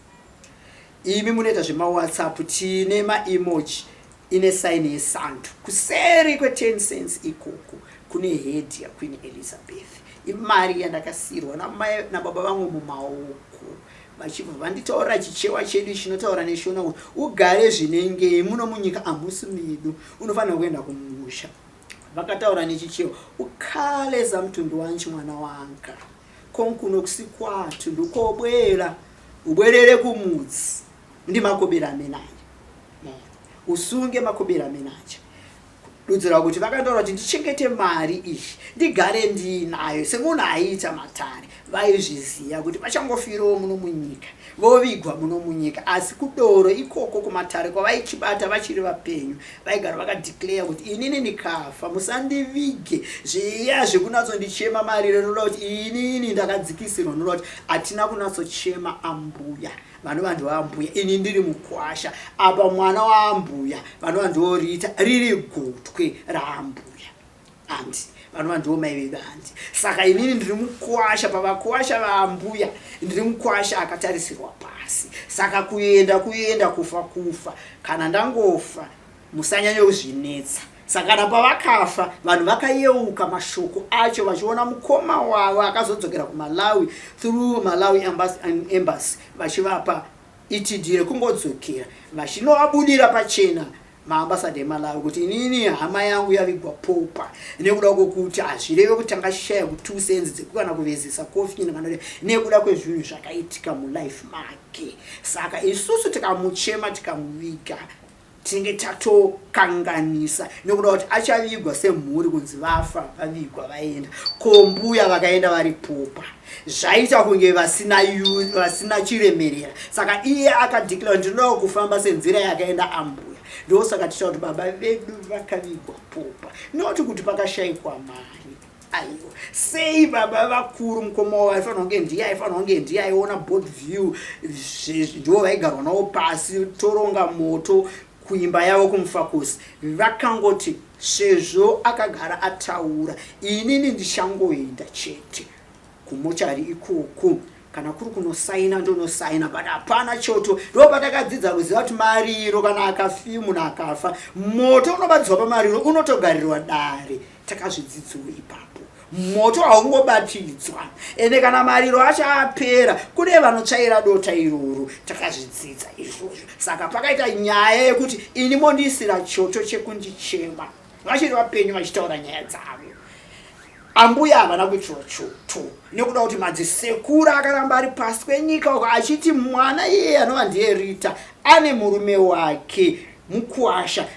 S1: Imi munoita zvemaWhatsApp, tine maemoji ine saini yesandu. Kuseri kwe10 cents ikoko kune head yaQueen Elizabeth. Imari yandakasiyirwa namai nababa vangu mumaoko, vachibva vanditaurira Chichewa chedu chinotaura neShona kuti ugare zvinengei muno munyika, hamusi medu, unofanira kuenda kumusha. Vakataura neChichewa, ukhale za mtundu wanchi mwana wanga, konkuno kusikwathu, ndikobwera ubwerere kumudzi ndi makobera amenaja, usunge makobera amenaja. Kududzira kuti vakantaura kuti ndichengete mari iyi, ndigare ndiinayo. Semunhu aiita matare, vaizviziva kuti vachangofirawo muno munyika, vovigwa muno munyika. Asi kudoro ikoko kumatare kwavaichibata vachiri vapenyu, vaigara vakadeclare kuti inini ndikafa musandivige zviya zvekunatsondichema mariro, noda kuti inini ndakadzikisirwa, noda kuti hatina kunatsochema ambuya vanova ndoambuya. Ini ndiri mukwasha apa, mwana waambuya vanova ndorita riri gotwe raambuya andi, vanova ndivo mai vedu handi. Saka inini ndiri mukwasha pavakwasha vaambuya, ndiri mukwasha akatarisirwa pasi. Saka kuenda kuenda, kufa kufa, kana ndangofa musanyanya kuzvinetsa. Saka kana pavakafa, vanhu vakayeuka mashoko acho, vachiona mukoma wavo akazodzokera kuMalawi through Malawi Embassy, vachivapa ETD rekungodzokera, vachinovabudira pachena maambassador eMalawi kuti inini hama yangu yavigwa popa, nekuda kwokuti hazvireve kuti tangashaya ku2 cents dzekukana kuvezesa coffin kana nekuda kwezvinhu zvakaitika mulife make. Saka isusu tikamuchema, tikamuviga. Tinenge tatokanganisa nekuda kuti achavigwa semhuri kunzi vafa, vavigwa, vaenda. Ko mbuya vakaenda vari popa, zvaita kunge vasina chiremerera. Saka iye akadeclare, "Ndinoda kufamba senzira yakaenda ambuya." Ndosaka tichitaura kuti baba vedu vakavigwa popa, noti kuti pakashayikwa mari. Aiwa, sei baba vakuru, mukoma wavo aifanira kunge ndiye, aifanira kunge ndiye aiona board view, ndivo vaigarwa navo pasi, toronga moto kuimba yavo kuMufakosi. Vakangoti sezvo akagara ataura, inini ndichangoenda chete kumochari ikoko, kana kuri kunosaina ndonosaina, but hapana choto. Ndo patakadzidza kuziva kuti mariro, kana akafi munhu akafa, moto unobatidzwa pamariro unotogarirwa dare. Takazvidzidzawo ipapo, moto haungobatidzwa. Ende kana mariro acho apera, kune vanotsvaira dota iroro. Takazvidzidza izvozvo. Saka pakaita nyaya yekuti ini mondiisira choto chekundichema, vachiri vapenyu vachitaura nyaya dzavo. Ambuya havana kuitirwa choto nekuda kuti madzisekuru akaramba ari pasi kwenyika uko achiti mwana iyeye anova ndiye Rita ane murume wake mukwasha,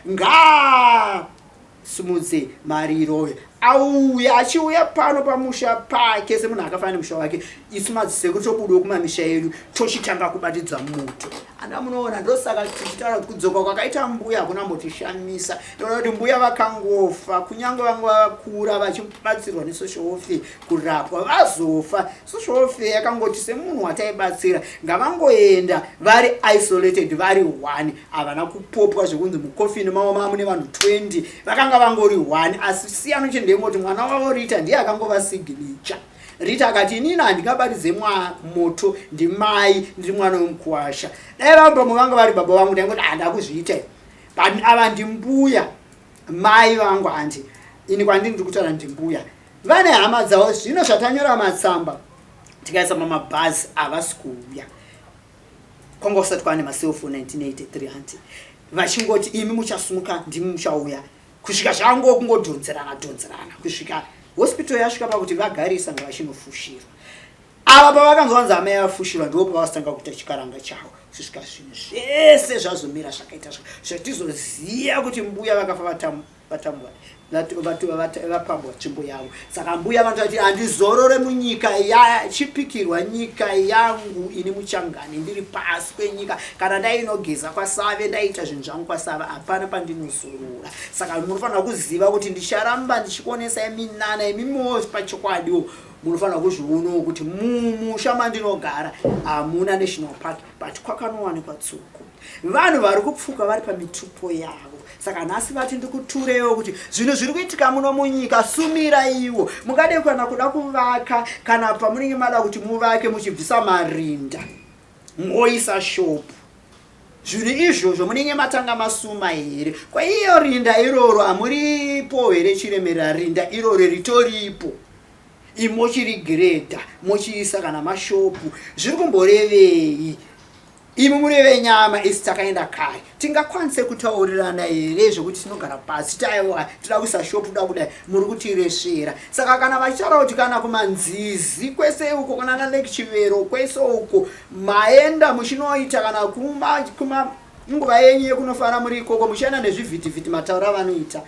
S1: ngaasimudze mariro auya achiuya pano pamusha pake semunhu akafanana nemusha wake. Isu madzisekuru tobudawo kumamisha edu, tochitanga kubatidza moto. Ana munoona, ndosaka tichitaura kuti kudzoka kwakaita mbuya hakuna mbotishamisa. Toona kuti mbuya vakangofa, kunyange vanga vakura vachibatsirwa nesocial welfare kurapwa, vazofa, social welfare yakangoti semunhu wataibatsira ngavangoenda vari isolated, vari one. Havana kupopwa zvekunzi mukofini mavo mamune vanhu 20. Vakanga vangori one, asi siyano chendengoti mwana wavo Rita ndiye akangova signature. Rita akati, "Inini handingabatidze moto, ndimai, ndiri mwana wemukuwasha. Dai vambamwe vanga vari baba vangu, ndaingoti handakuzviita, but ava ndimbuya, mai vangu. Handi ini kwandiri ndiri kutaura ndimbuya, vane hama dzavo." Zvino zvatanyora matsamba tikaisa mumabhazi, havasi kuuya. Kwanga kusati kwane macellphone 1983 hanti. Vachingoti, "Imi muchasumuka, ndimi muchauya," kusvika zvango kungodhonzerana dhonzerana, kusvika hospital yasvika pakuti vagarisa, ngavachinofushirwa ava. Pavakanzwa vanzi amai vafushirwa, ndipo pavasitanga kuita chikaranga chavo, kusvika zvinhu zvese zvazomira zvakaita zvatizoziva kuti mbuya vakafa vatambwa, vapambwa tsvimbo yavo. Saka mbuya vanotati, "Handizorore munyika yachipikirwa, nyika yangu. Ini muchangani, ndiri pasi kwenyika. Kana ndainogeza kwaSave, ndaita zvinhu zvangu kwaSave, hapana pandinozorora." Saka munofanira kuziva kuti ndicharamba ndichikuonesai minana. Imimiwo pachokwadiwo munofanira kuzvionawo kuti mumusha mandinogara hamuna national park, but kwakanowanikwa tsoko, vanhu vari kupfuka vari pamitupo yavo. Saka nhasi vati ndikuturewo kuti zvinhu zviri kuitika muno munyika, sumiraiwo. Mungade kana kuda kuvaka, kana pamunenge mada kuti muvake, muchibvisa marinda moisa shopu, zvinhu izvozvo munenge matanga masuma here? Kwaiyo rinda iroro hamuripo here? Chiremerera rinda iroro ritoripo, imochirigiredha, mochiisa kana mashopu, zviri kumborevei? Imi mureve nyama, isi takaenda kare. Tingakwanise kutaurirana here zvekuti tinogara pasi, taiwa toda kuisa shopu, toda kudai, muri kutiresvera? Saka kana vachitaura kuti kana kumanzizi kwese uko, kana naLake Chivero kwese uko maenda muchinoita kana kuma nguva yenyu yekunofara muri ikoko, muchienda nezvivhitivhiti, mataura vanoita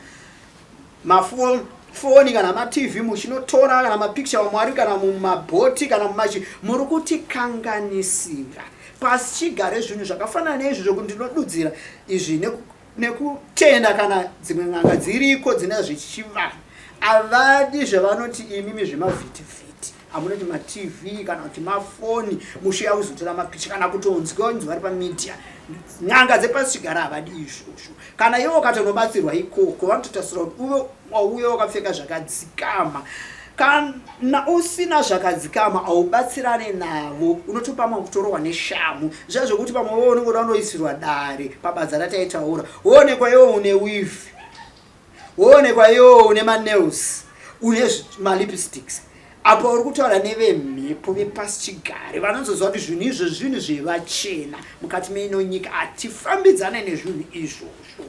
S1: mafoni kana maTV, muchinotora kana mapicture vamwe kana mumabhoti kana mumachi, muri kutikanganisira. Pasi chigare zvinhu zvakafanana neizvi zvokuti ndinodudzira izvi nekutenda. Kana dzimwe n'anga dziriko dzine zvechivanhu, havadi zvavanoti imimi zvemavhitivhiti amunoti maTV kana kuti mafoni, mushiya kuzotora mapicha kana kutonzwa kunzi vari pamedia. N'anga dzepasi chigare havadi izvozvo. Kana iwe ukatonobatsirwa ikoko, vanototasira kuti uve wauye wakapfeka zvakadzikama. Kana usina zvakadzikama, haubatsirane navo, unotopamwa kutorohwa neshamu. Zviya zvokuti pamwe wewe unenge uda unoisirwa dare pabadza rataitaura, woonekwa iwe une weave, woonekwa iwe une manails, une malipsticks, apo uri kutaura nevemhepo vepasi chigare vanozoziva kuti zvinhu izvo zvinhu zvevachena. Mukati meino nyika hatifambidzane nezvinhu izvozvo.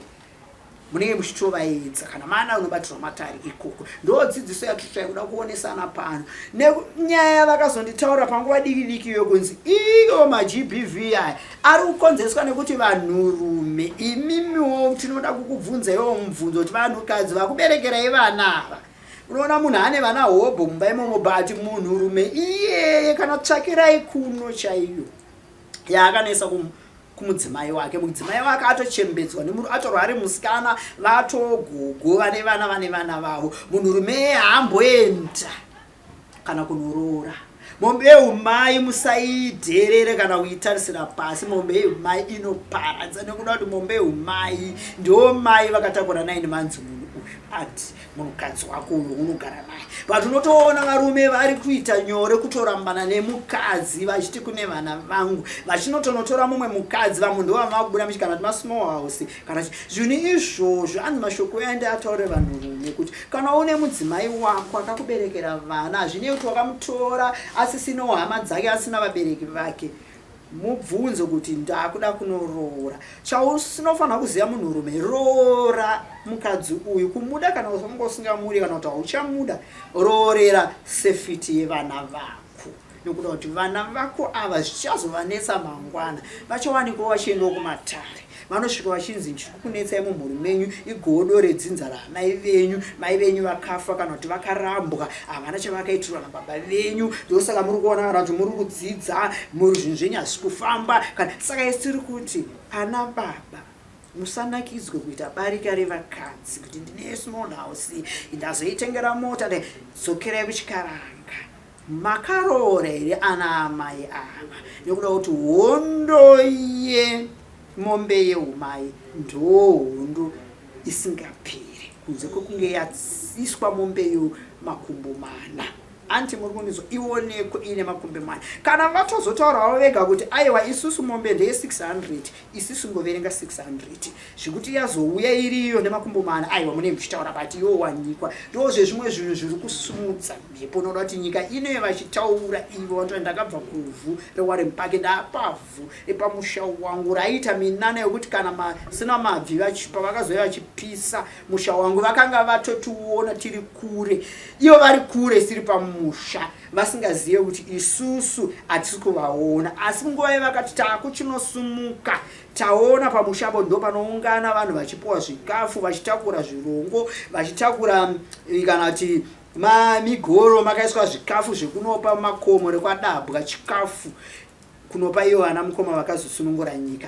S1: Munenge muchitovaedza kana mana unobatirwa matare ikoko. Ndo dzidziso yatitsvai kuda kuonesana pano. Nenyaya vakazonditaura panguva diki diki yokunzi iyo maGBV aya ari kukonzereswa nekuti vanhurume imimiwo tinoda kukubvunzaiwo mubvunzo kuti vanhukadzi vakuberekerai vana ava. Unoona munhu ane vana hobho mumba imomo but munhurume iyeye kana tsvakirai kuno chaiyo yaakanetsa kumudzimai wake. Mudzimai wake atochembedzwa atorwa ari musikana, vatogogo vane vana vane vana vavo. Munhurume iye haamboenda kana kunoroora. Mombe yeumai musaidherere kana kuitarisira pasi. Mombe yeumai inoparadza nekuda kuti mombe yeumai ndiwo mai vakatakura 9 months munhu uyu ati munhukadzi wako uyo unogara naye. But unotoona varume vari kuita nyore kutorambana nemukadzi vachiti kune vana vangu, vachinotonotora mumwe mukadzi. Vamwe ndo vamwe vakubuda muchi kana kuti masmall house kana zvinhu izvozvo. Anzi mashoko aya ndiataure vanhurume kuti kana une mudzimai wako akakuberekera vana, hazvinei kuti wakamutora asisinawo hama dzake, asina vabereki vake, mubvunzo kuti ndakuda kunoroora. Chausinofanira kuziva munhurume, roora mukadzi uyu kumuda kana usanga usingamudi kana kuti hauchamuda, roorera sefiti yevana vako, nekuda kuti vana vako ava zvichazovanetsa mangwana. Vachawanikwa vachiendawo kumatare, vanosvika vachinzi chiri kukunetsai mumhuri menyu igodo redzinza ramai venyu, mai venyu vakafa kana kuti vakarambwa, havana chavakaitirwa nababa venyu, ndosaka muri kuona kana kuti muri kudzidza muri zvinhu zvenyu hazvisi kufamba kana. Saka isi tiri kuti ana baba musanakidzwe kuita barika revakadzi kuti ndine small house ndazoitengera mota. Dzokerai kuchikaranga, makaroora here ana amai ava? Nekuda kuti hondo yemombe yeumai ndo hondo isingaperi kunze kwekunge yaiswa mombe yo makumbo mana. Anti muri kundizwa? Ionekwe iine makumbo mana. Kana vatozotaurawo vega kuti aiwa, isusu mombe ndeye 600, isusu ngoverenga 600, zvekuti yazouya iriyo nemakumbo mana, aiwa, munenge muchitaura, but yowanikwa. Ndozvezvimwe zvinhu zviri kusumudza mhepo. Unoda kuti nyika inoye vachitaura ivo vanoti ndakabva kuvhu reWarren Park, ndapavhu repamusha wangu raiita minana yokuti kana masina mabvi. Pavakazouya vachipisa musha wangu, vakanga vatotiona tiri kure, ivo vari kure, siri pamusha, vasingazive kuti isusu hatisi kuvaona. Asi nguva yevakati taakuchinosumuka, taona pamushapo ndo panoungana vanhu vachipiwa zvikafu, vachitakura zvirongo, vachitakura kana kuti migoro makaiswa zvikafu zvekunopa makomo rekwadabwa, chikafu kunopa ivo vana mukoma vakazosunungura nyika.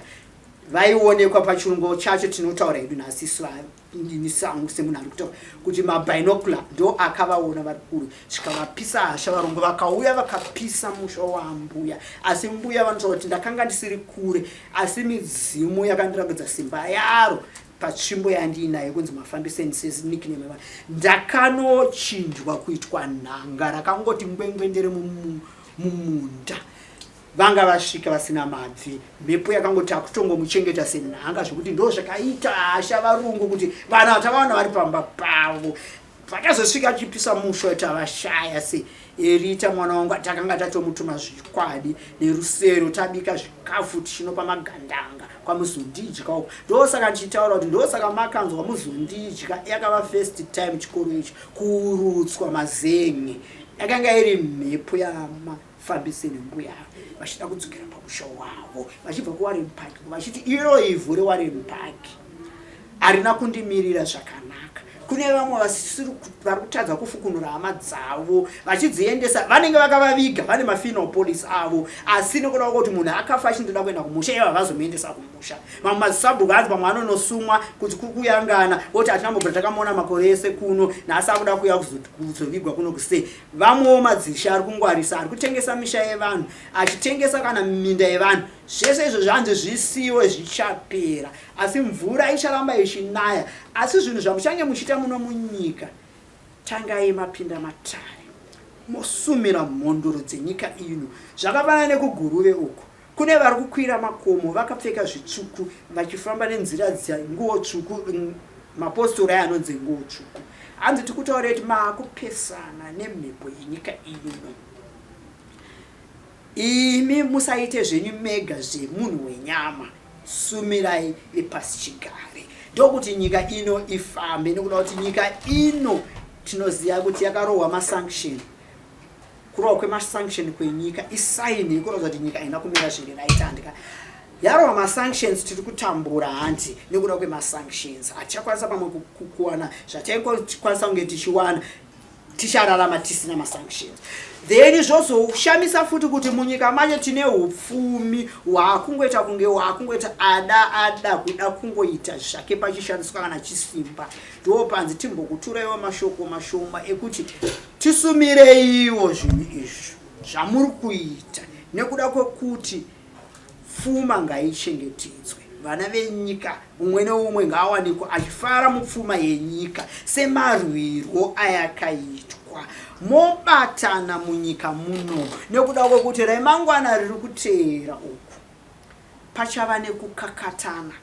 S1: Vaionekwa pachirungo chacho tinotaura hedu nhasi isu ini sangu semunhu ari kutaura kuti mabinocular ndo akavaona vari kure, zvikavapisa hasha. Varungu vakauya vakapisa musha wambuya, asi mbuya vanotaura kuti ndakanga ndisiri kure, asi midzimu yakandiratidza simba yaro patsvimbo yandiinayo kunzi Mafambiseni senickname. Ndakanochinjwa kuitwa nhanga rakangoti ngwengwendere mumunda. Vanga vasvika vasina mabvi, mhepo yakangoti akutongomuchengeta senhanga, zvekuti ndo zvakaita hasha varungu kuti vana vatavaona vari pamba pavo. Vakazosvika achipisa musha, tavashaya se Erita mwana wangu takanga tatomutuma zvikwadi nerusero, tabika zvikafu tichinopa magandanga kwaMuzondidya uko. Ndosaka ndichitaura kuti ndosaka makanzwa Muzondidya yakava first time chikoro ichi kuurutswa mazen'e, yakanga iri mhepo yamafambiseni mbuya vachida kudzokera pamusha wavo vachibva kuWarren Park, vachiti iro ivhu reWarren Park harina kundimirira zvakanaka. Kune vamwe vasisiri vari kutadza kufukunura hama dzavo vachidziendesa, vanenge vakavaviga, vane mafuneral policy avo, asi nekuda kwekuti munhu akafa achindoda kuenda kumusha, ivo havazomuendesa kumusha. Mamwe mazisabhuku anzi pamwe anonosumwa kuti kuri kuyangana, voti hatina mbobvira takamuona makore ese kuno, nhasi akuda kuuya kuzovigwa kuno kusei. Vamwewo madzishe ari kungwarisa, ari kutengesa misha yevanhu, achitengesa kana minda yevanhu. Zvese izvo zvanzi zvisiwe, zvichapera, asi mvura icharamba ichinaya. Asi zvinhu zvamuchange muchiita muno munyika, tangai mapinda matare, mosumira mhondoro dzenyika ino. Zvakafanana nekuGuruve uko kune vari kukwira makomo vakapfeka zvitsvuku, vachifamba nenzira dzenguo tsvuku, mapostori aya anonzi nguo tsvuku. Hanzi tikutaurei kuti maakupesana nemhepo yenyika ino. Imi musaite zvenyu mega zvemunhu wenyama, sumirai vepasi chigare. Ndokuti nyika ino ifambe, nekuda kuti nyika ino tinoziva kuti yakarohwa masanction. Kurohwa kwemasanction kwenyika isign yekuratidza kuti nyika haina kumira zviri right. Handika yarohwa masanctions, tiri kutambura hanti nekuda kwemasanctions. Hatichakwanisa pamwe kuwana zvataikwanisa kunge tichiwana, tichararama tisina masanctions. Then zvozoshamisa futi kuti munyika macho tine upfumi hwaakungoita kunge hwaakungoita ada ada kuda kungoita zvake pachishandiswa kana chisimba. Ndo panzi timbokuturaiwo mashoko mashoma ekuti tisumireiwo zvinhu izvi zvamuri kuita, nekuda kwekuti pfuma ngaichengetedzwe. Vana venyika, mumwe neumwe ngaawanikwa achifara mupfuma yenyika semarwirwo ayakaitwa. Mobatana munyika muno, nekuda kwekuti remangwana riri kuteera uku pachava nekukakatana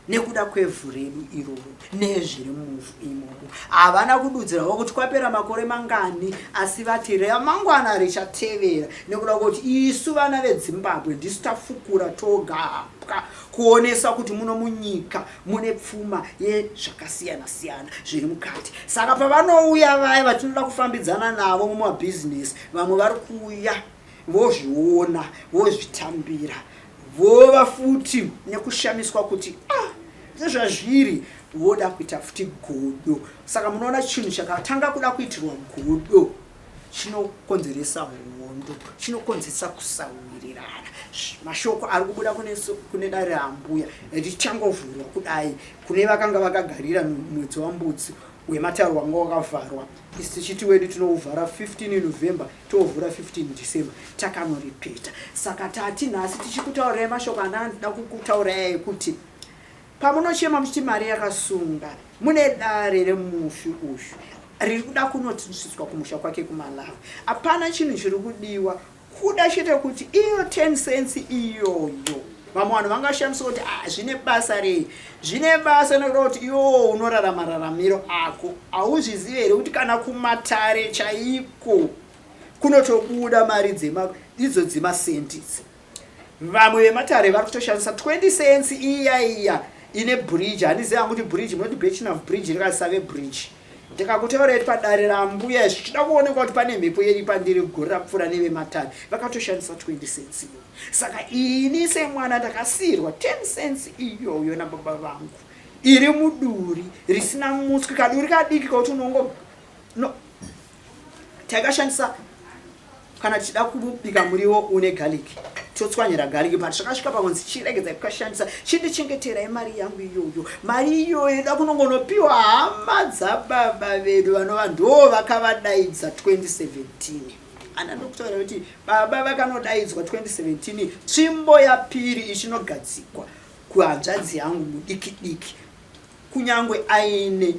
S1: nekuda kwevhu redu iroro nezviri muvhu imomo. Havana kududzirawo kuti kwapera makore mangani, asi vati remangwana richatevera, nekuda kwekuti isu vana veDzimbabwe ndisu tafukura toga hapwa kuonesa kuti muno munyika mune pfuma yezvakasiyana siyana zviri mukati. Saka pavanouya vaya vatinoda kufambidzana navo mumabhizinesi, vamwe vari kuuya vozviona, vozvitambira, vova futi nekushamiswa kuti ah, sezvazviri, voda kuita futi godo. Saka munoona, chinhu chakatanga kuda kuitirwa godo chinokonzeresa hondo, chinokonzeresa kusawirirana. Mashoko ari kubuda kune dare rambuya richangovhurwa kudai, kune vakanga vakagarira mwedzi waMbudzi wematare wanga wakavharwa, isu tichiti wedu tinouvhara 15 November, tovhura 15 December, takanoripeta. Saka tati nhasi tichikutaurirai mashoko andandida kukutaurirai ekuti pamunochema muchiti mari yakasunga, mune dare remufi uyu riri kuda kunotisvitswa kumusha kwake kuMalawi. Hapana chinhu chiri kudiwa, kuda chete kuti iyo 10 cents iyoyo. Vamwe vanhu vangashamisa kuti ah, zvine basa rei? Zvine basa nekuda kuti iwowo unorarama raramiro ako. Hauzvizivi here kuti kana kumatare chaiko kunotobuda mari idzo dzemasendi idzi? Vamwe vematare vari kutoshandisa 20 cents iya iya ine bridge. Handizivi hangu kuti bridge munoti Birchenough Bridge rikasave bridge. Ndikakutaura iti padare rambuya zvichida kuonekwa kuti pane mhepo yeri pandiri gore rapfuura, nevematare vakatoshandisa 20 cents iyoyo. Saka ini semwana ndakasiyirwa 10 cents iyoyo nababa vangu, iri muduri risina muswi, kaduri kadiki kauti unongo no takashandisa kana tichida kubika muriwo une garlic, totswanyira garlic. But zvakasvika pakunzi chiregedzai kukashandisa, chindichengeterai mari yangu iyoyo. Mari iyoyo ida kunongonopiwa hama dzababa vedu vanova ndo vakavadaidza 2017. Ana ndokutaura kuti baba vakanodaidzwa 2017, tsvimbo yapiri ichinogadzikwa kuhanzvadzi yangu mudiki diki, kunyange aine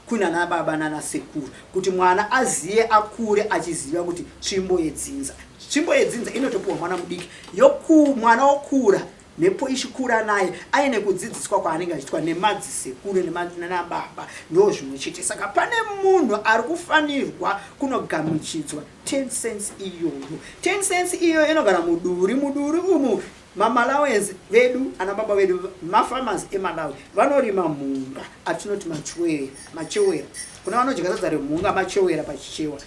S1: kunana baba nana sekuru, kuti mwana aziye, akure achiziva kuti tsvimbo yedzinza, tsvimbo yedzinza inotopiwa mwana mudiki. Yoku mwana wokura, mhepo ichikura naye, aine kudzidziswa kwaanenge achiitwa nemadzisekuru nanababa. Ndo zvimwe chete. Saka pane munhu ari kufanirwa kunogamuchidzwa 10 cents iyoyo. 10 cents iyoyo inogara muduri. Muduri umu maMalawians vedu, ana baba vedu mafarmers eMalawi vanorima mhunga atinoti machwere, machewera kuna vanodya sadza remhunga, machewera paChichewa.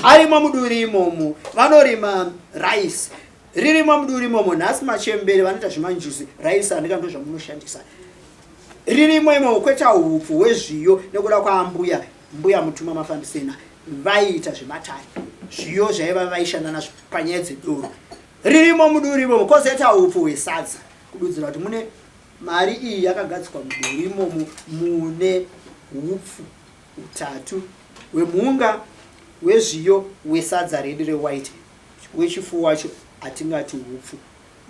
S1: Arimo muduri imomo. Vanorima rice, ririmo muduri imomo. Nhasi machembere vanoita zvemanjuzi, rice handika ndo zvamunoshandisa, ririmo imomo. Kweta upfu hwezviyo, nekuda kwaambuya, Mbuya Mutuma Mafambisena, vaiita zvematare, zviyo zvaiva vaishanda nazvo panyaya dzedoro, ririmo muduri imomo. Kwozoita upfu hwesadza, kududzira kuti mune mari iyi yakagadzikwa muduri imomo. Mune upfu utatu, hwemhunga, hwezviyo, hwesadza redu rewhite. Wechifuwo wacho hatingati upfu,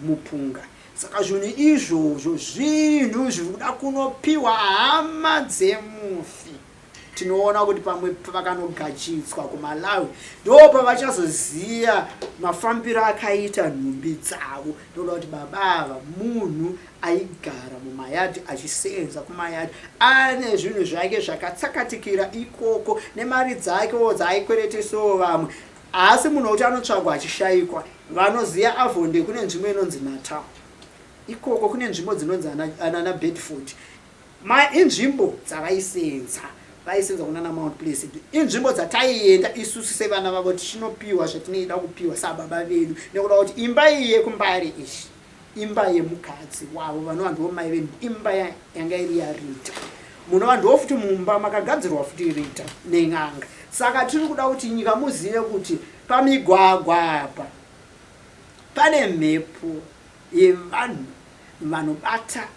S1: mupunga. Saka zvinhu izvozvo zvinhu zviri kuda kunopiwa hama dzemufi. Tinoona kuti pamwe vakanogachidzwa kuMalawi ndo pavachazoziva mafambiro akaita nhumbi dzavo, ndoda kuti baba ava munhu aigara mumayadhi, achisenza kumayadhi, ane zvinhu zvake zvakatsakatikira ikoko nemari dzakewo dzaaikweretesawo vamwe. Haasi munhu wekuti anotsvagwa achishayikwa. Vanoziva Avondale, kune nzvimbo inonzi Natal ikoko, kune nzvimbo dzinonzi anana Bedford. Ma inzvimbo dzavaisenza vaisenza kunana Mount Pleasant inzvimbo dzataienda isusu sevana vavo tichinopiwa zvatinoida kupiwa sababa vedu nekuda kuti imba iyi yekumbare iyi imba yemukadzi wavo vanova ndivo mai vedu imba yanga iri yarita munova ndiwo futi mumba makagadzirwa futi rita nen'anga saka tiri kuda kuti nyika muzive kuti pamigwagwa apa pane mhepo yevanhu vanobata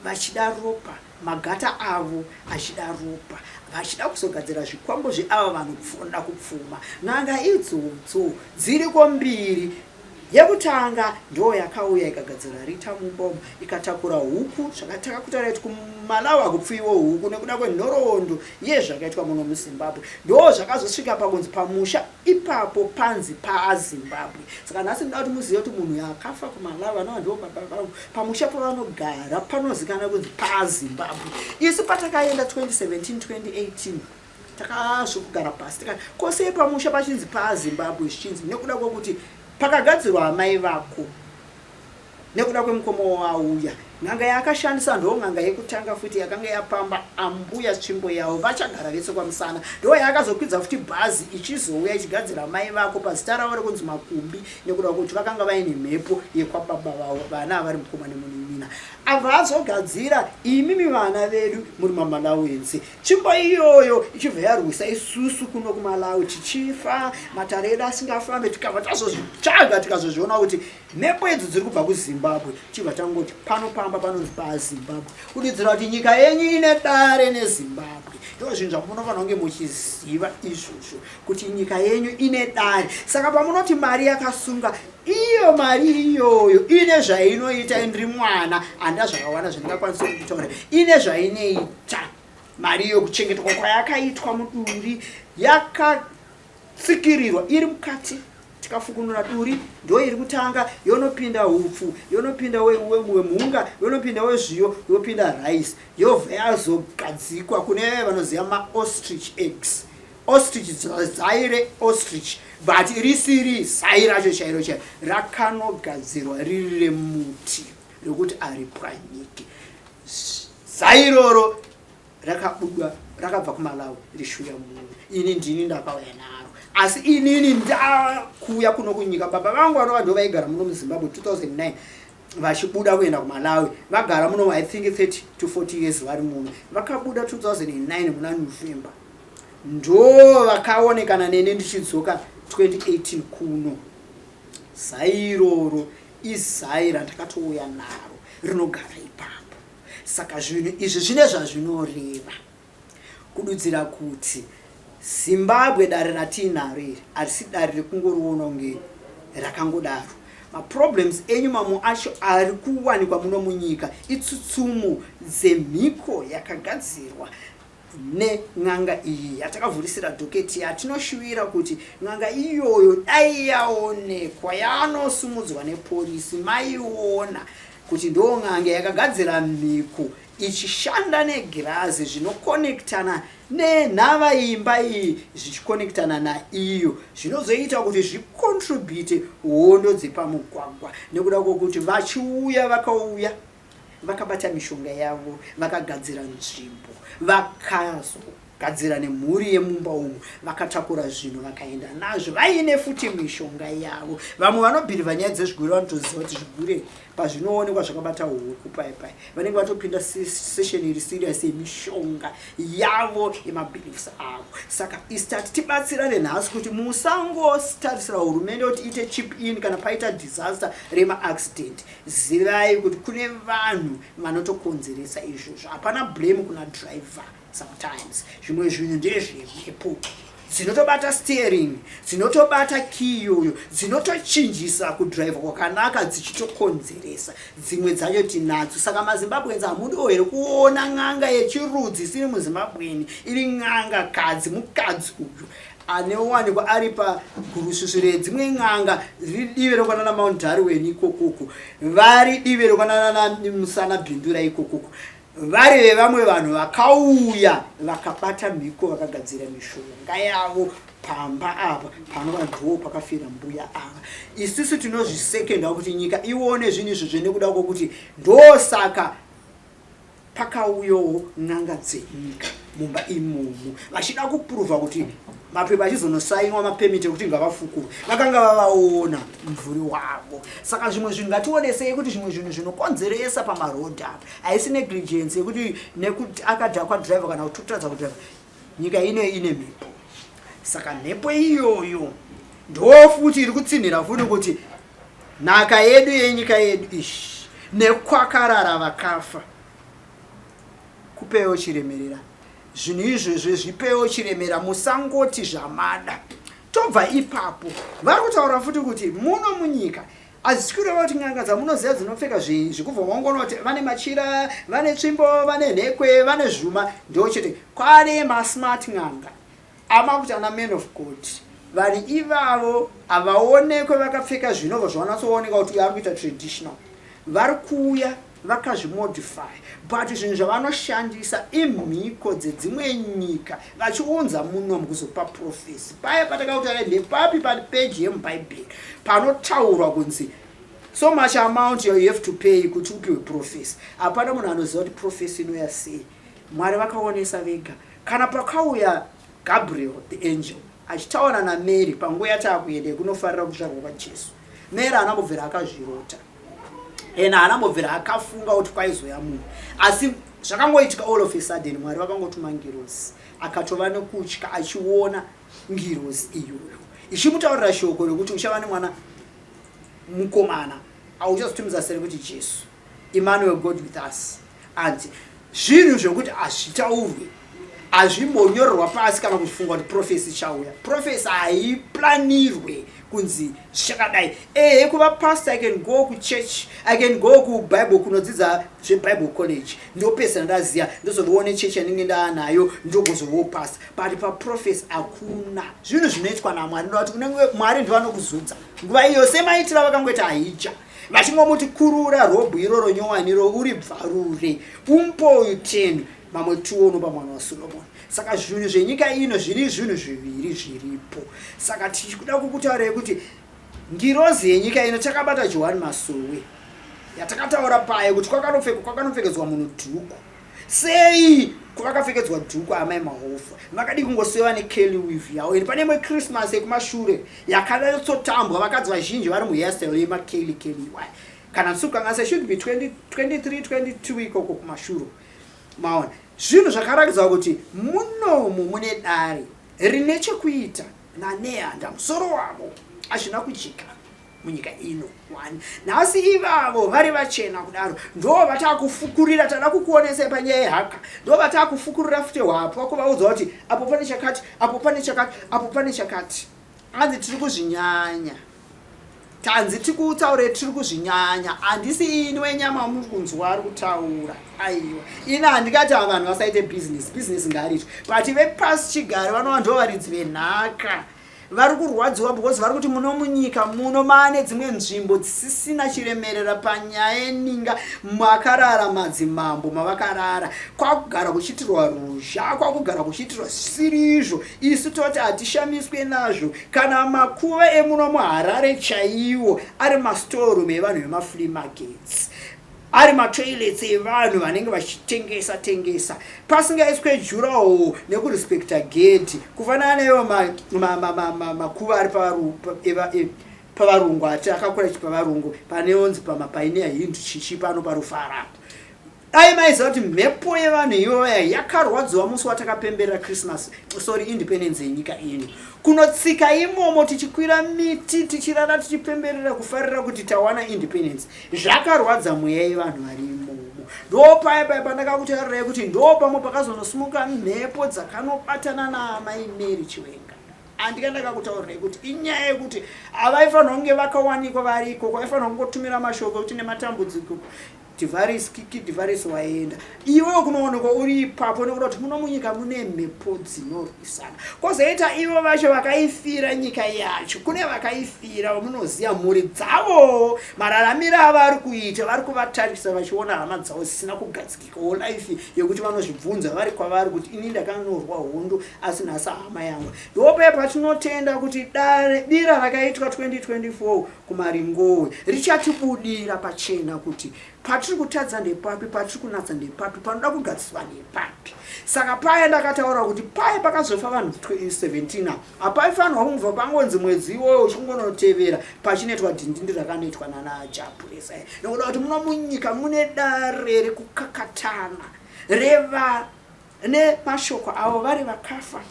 S1: vachida ropa magata avo achida ropa vachida kuzogadzira zvikwambo zveava vanoda kupfuma n'anga idzodzo dziriko mbiri yekutanga ndo yakauya ikagadzira rita mumba umu ikatakura huku zvakataka kutaura kuti kumalawi hakupfuiwo huku nekuda kwenhoroondo yezvakaitwa muno muzimbabwe ndo zvakazosvika pakunzi pamusha Ipapo panzi paaZimbabwe. Saka nhasi ndinoda kuti muzive kuti munhu akafa kuMalawi vanova ndivo baba vangu pamusha pavanogara panozikanwa kunzi paaZimbabwe. Isu patakaenda 2017 2018 takazokugara pasi tikati ko sei pamusha pachinzi paaZimbabwe zvichinzi nekuda kwekuti pakagadzirwa amai vako Nekuda kwemukoma wauya, n'anga yaakashandisa ndo n'anga yekutanga futi yakanga yapamba ambuya tsvimbo yavo vachagara vese kwamusana. Ndo yaakazokwidza futi bhazi ichizouya ichigadzira mai vako pazita ravo rekunzi Makumbi nekuda kwekuti vakanga vaine mhepo yekwababa vavo vana vari mukoma nemunin'ina. Abva azogadzira imimi vana vedu muri maMalawians. Tsvimbo iyoyo ichibva yarwisa isusu kuno kuMalawi tichifa matare edu asingafambe tikabva tazozvitsvaga tikazozviona kuti Mhepo idzi dziri kubva kuZimbabwe chibva tangoti pano pamba panonzi paZimbabwe kududzira kuti nyika yenyu ine dare neZimbabwe. Ndizvo zvinhu zvamunofanira kunge muchiziva izvozvo kuti nyika yenyu ine dare. Saka pamunoti mari yakasunga iyo mari iyoyo ine zvainoita. Ndiri mwana handina zvakawanda zvandingakwanisa kutaura. Ine zvainoita mari iyo, kuchengetwa kwayakaitwa muduri yakatsikirirwa iri mukati tikafukunura duri ndo iri kutanga yonopinda hupfu yonopinda wemhunga yonopinda wezviyo yopinda rice yobva yazogadzikwa kune vanoziva maostrich eggs ostrich zai reostrich but risiri zai racho chairo chairo rakanogadzirwa riri remuti rekuti aripwanyike zai iroro rakabuda rakabva kumalawi rishuya muno ini ndini ndakauya naro asi inini ndakuuya kuno kunyika baba vangu vanova ndo vaigara muno muzimbabwe 2009 vachibuda kuenda kumalawi vagara muno i think 30 to 40 years vari muno vakabuda 2009 muna november ndo vakaonekana neni ndichidzoka 2018 kuno zai iroro izai randakatouya naro rinogara ipapo Saka zvinhu izvi zvine zvazvinoreva kududzira kuti Zimbabwe dare ratiinaro iri harisi dare rekungoriona kunge rakangodaro. Maproblems enyu mamwe acho ari kuwanikwa muno munyika itsutsumo dzemhiko yakagadzirwa nen'anga iyi yatakavhurisira dhoketi yatinoshuvira kuti n'anga iyoyo dai yaonekwa yanosumudzwa nepolisi maiona kuti ndo n'anga yakagadzira mhiko ichishanda negirazi zvinokonektana nenhava imba iyi zvichikonektana naiyo zvinozoita kuti zvicontribute hondo dzepamugwagwa nekuda kwokuti vachiuya vakauya vakabata mishonga yavo vakagadzira nzvimbo vakazogadzira nemhuri yemumba umu vakatakura zvinhu vakaenda nazvo vaine futi mishonga yavo vamwe vanobhirivha nyaya dzezvigure vanotoziva kuti zvigure pazvinoonekwa zvakabata huku pai pai vanenge vatopinda session iri serious yemishonga yavo yemabeliefs avo saka istati tibatsirane nhasi kuti musangotarisira hurumende kuti ite chip in kana paita disaster remaaccident Zivai kuti kune vanhu vanotokonzeresa izvozvo. Hapana blame kuna driver sometimes. Zvimwe zvinhu ndezvemhepo dzinotobata steering dzinotobata key iyoyo dzinotochinjisa kudriver kwakanaka dzichitokonzeresa dzimwe dzacho tinadzo saka mazimbabweans hamudiwo here kuona n'anga yechirudzi isiri muzimbabweni iri n'anga kadzi mukadzi uyu Anowanikwa ari pagurusvusvu redzimwe n'anga riri divi rekwanana Mount Darwin ikokoko, vari divi rekwanana Musana Bindura ikokoko, vari vevamwe vanhu vakauya vakabata mhiko vakagadzira mishonga yavo pamba apa panova ndoo pakafira mbuya ava. Isusu tinozvisekenda kuti nyika ione zvinhu izvozvo nekuda kwokuti ndosaka. Pakauyawo n'anga dzenyika mumba imomo vachida kupuruvha kuti mapepa achizonosainwa mapemiti ekuti ngavafukurwe, vakanga vavaona mumvuri wavo. Saka zvimwe zvinhu ngationesei kuti zvimwe zvinhu zvinokonzeresa pamarodhi apa haisi negligence yekuti nekuti akadhakwa driver kana kuti kutadza kudriver. Nyika ino ine mhepo, saka mhepo iyoyo ndo futi iri kutsinhira futi kuti nhaka yedu yenyika yedu ishi nekwakarara vakafa kupewo chiremerera. Zvinhu izvezve zvipewo chiremera, musangoti zvamada. Tobva ipapo, vari kutaura futi kuti muno munyika hazvisi kureva kuti n'anga dzamunoziva dzinopfeka zvekubva waungoona kuti vane machira, vane tsvimbo, vane nhekwe, vane zvuma, ndo chete. Kwane masmart n'anga amakuti ana man of God. Vanhu ivavo havaonekwe vakapfeka zvinobva zvavanatsooneka kuti uyu ari kuita traditional. Vari kuuya vakazvimodify, but zvinhu zvavanoshandisa imhiko dzedzimwe nyika vachiunza munomu kuzopa prophecy. Paya patakakutaura ndepapi papeji yemubhaibheri panotaurwa kunzi so much amount you have to pay kuti upiwe prophecy? Hapana munhu anoziva kuti prophecy inouya sei. Mwari vakaonesa vega. Kana pakauya Gabriel the angel achitaura naMary panguva yataakuenda yekunofarira kuzvarwa kwaJesu, Mary haana mbobvira akazvirota and haana mbobvira akafunga kuti kwaizoya munhu, asi zvakangoitika all of a sudden. Mwari vakangotuma ngirozi, akatova nekutya achiona ngirozi iyoyo ichimutaurira shoko rekuti uchava nemwana mukomana, auchazotumidza sere kuti Jesu, Emmanuel, God with us. And zvinhu zvekuti hazvitaurwe, hazvimbonyorerwa pasi kana kufunga kuti prophecy ichauya. Prophecy haiplanirwe kunzi zvichakadai. Ehe, kuva pastor, I can go kuchurch, I can go kuBible, kunodzidza zveBible college, ndopesana ndaziva, ndozovione chechi yandinge ndaanayo, ndogozovawo pastor. But paprophecy hakuna. Zvinhu zvinoitwa naMwari. Ndoda kuti unenge Mwari ndivanokuzudza nguva iyo, semaitiro vakangoita Ahija, vachingomuti kurura robhu iroro nyowaniro uri bvarure, umupe uyu 10, mamwe 2 unopa mwana waSolomoni. Saka zvinhu zvenyika ino zviri zvinhu zviviri zviripo. Saka tichikuda kukutaurai kuti ngirozi yenyika ino takabata Johani Masowe yatakataura paye kuti kwakanopfekedzwa munhu dhuku. Sei vakapfekedzwa dhuku amai Mahofa? Vakadii kungosiva necurly weave yavo? Ende pane imwe Christmas yekumashure yakanatsotambwa, vakadzi vazhinji vari muhairstyle yemacurly curly iwaya. Kana ndisikukanganisa, should be 20, 23, 22 ikoko kumashure. Maona zvinhu zvakarakidza kuti munomu mune dare rine chekuita naNehanda, musoro wavo hazvina kujika munyika ino. One nhasi ivavo vari vachena kudaro ndo vataakufukurira. Tada kukuonesai panyaya yehaka, ndo vataakufukurira futi hwapwa, kuvaudza kuti apo pane chakati, apo pane chakati, apo pane chakati. Hanzi tiri kuzvinyanya, tanzi tikutaure tiri kuzvinyanya. Handisi ini wenyama muri kunzwa ari kutaura, aiwa. Ini handikati ava vanhu vasaite bhizinesi, bhizinesi ngariitwe, but vepasi chigare vanova ndo varidzi venhaka vari kurwadziwa because vari kuti muno munyika muno maane dzimwe nzvimbo dzisisina chiremerera panyaya yeninga makarara madzimambo, mavakarara kwakugara kuchiitirwa ruzha, kwakugara kuchiitirwa zvisiri izvo. Isu toti hatishamiswe nazvo. Kana makuva emuno muHarare chaiwo ari mastoreroom evanhu vemaflea markets, ari matoilets evanhu vanenge vachitengesa tengesa, pasingaiswe durawall nekurespekta gedhi, kufanana naivo makuva ari pavarungu ati akakura chipa varungu paneonzi pamapainia Hindu chichi pano parufarapo. Dai maiziva kuti mhepo yevanhu iyoya yakarwadziwa musi watakapemberera Christmas, sorry, independence yenyika ino, kunotsika imomo tichikwira miti, tichirara tichipemberera kufarira kuti tawana independence, zvakarwadza mweya yevanhu vari imomo. Ndo paya paya pandakakutaurirai kuti ndo pamwe pakazonosimuka mhepo dzakanobatana naamai Mary Chiwenga. Handika ndakakutaurirai kuti inyaya yekuti havaifanira kunge vakawanikwa vari ikoko, vaifanira kungotumira mashoko ekuti nematambudziko Divaris, Kiki Divaris waenda, iwewo kunoonekwa uri ipapo, nekuda kuti muno munyika mune mhepo dzinorwisana. Kwozoita ivo vacho vakaifira nyika yacho, kune vakaifira vamunoziva mhuri dzavo, mararamiro avari kuita, vari kuvatarisa vachiona hama dzavo dzisina kugadzikikawo life yekuti vanozvibvunza vari kwavari kuti ini ndakanorwa hondo asi nhasi hama yangu. Ndope patinotenda kuti dare bira rakaitwa 2024 kuMaringowe richatibudira pachena kuti Patiri kutadza ndepapi, patiri kunatsa ndepapi, panoda kugadziswa ndepapi. Saka paya ndakataura kuti paya pakazofa vanhu 17 apa hapaifanirwa kungobva pangonzi mwedzi iwoyo uchingonotevera pachinoitwa dhindindi rakanoitwa nana Japuresa, nekuda kuti muno munyika mune dare rekukakatana reva nemashoko avo vari vakafa,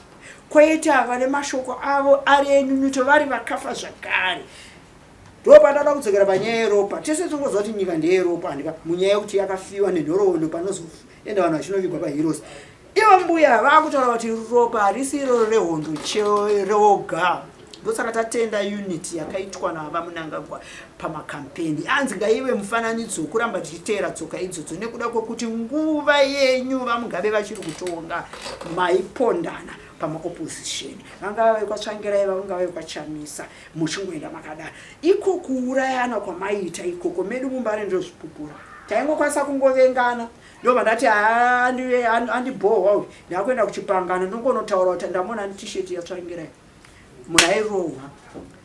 S1: kwoita vane mashoko avo ari enyunyuto vari vakafa zvakare. Ndopandada kudzokera panyaya yeropa. Tese tinongoziva kuti nyika ndeyeropa, handika munyaya yekuti yakafiwa nenhoroondo panozoenda vanhu vachinovigwa paheroes. Ivo mbuya vakutaura kuti ropa harisi iroro rehondo roga. Ndosaka tatenda unity yakaitwa navaMnangagwa pamakampeni. Anzi ngaive mufananidzo wekuramba tichiteera tsoka idzodzo nekuda kwekuti nguva yenyu vaMugabe vachiri kutonga maipondana pamaopposition, vangava vekwaTsvangirai, vangava vekwaChamisa, muchingoenda makadaro. Iko kuurayana kwamaiita ikoko medu muMbare ndozvipupura, taingokwanisa kungovengana. Ndobva ndati andibhohwa uyu, ndakuenda kuchipangano, ndongonotaura kuti ndamona tisheti yaTsvangirai. Munhu airohwa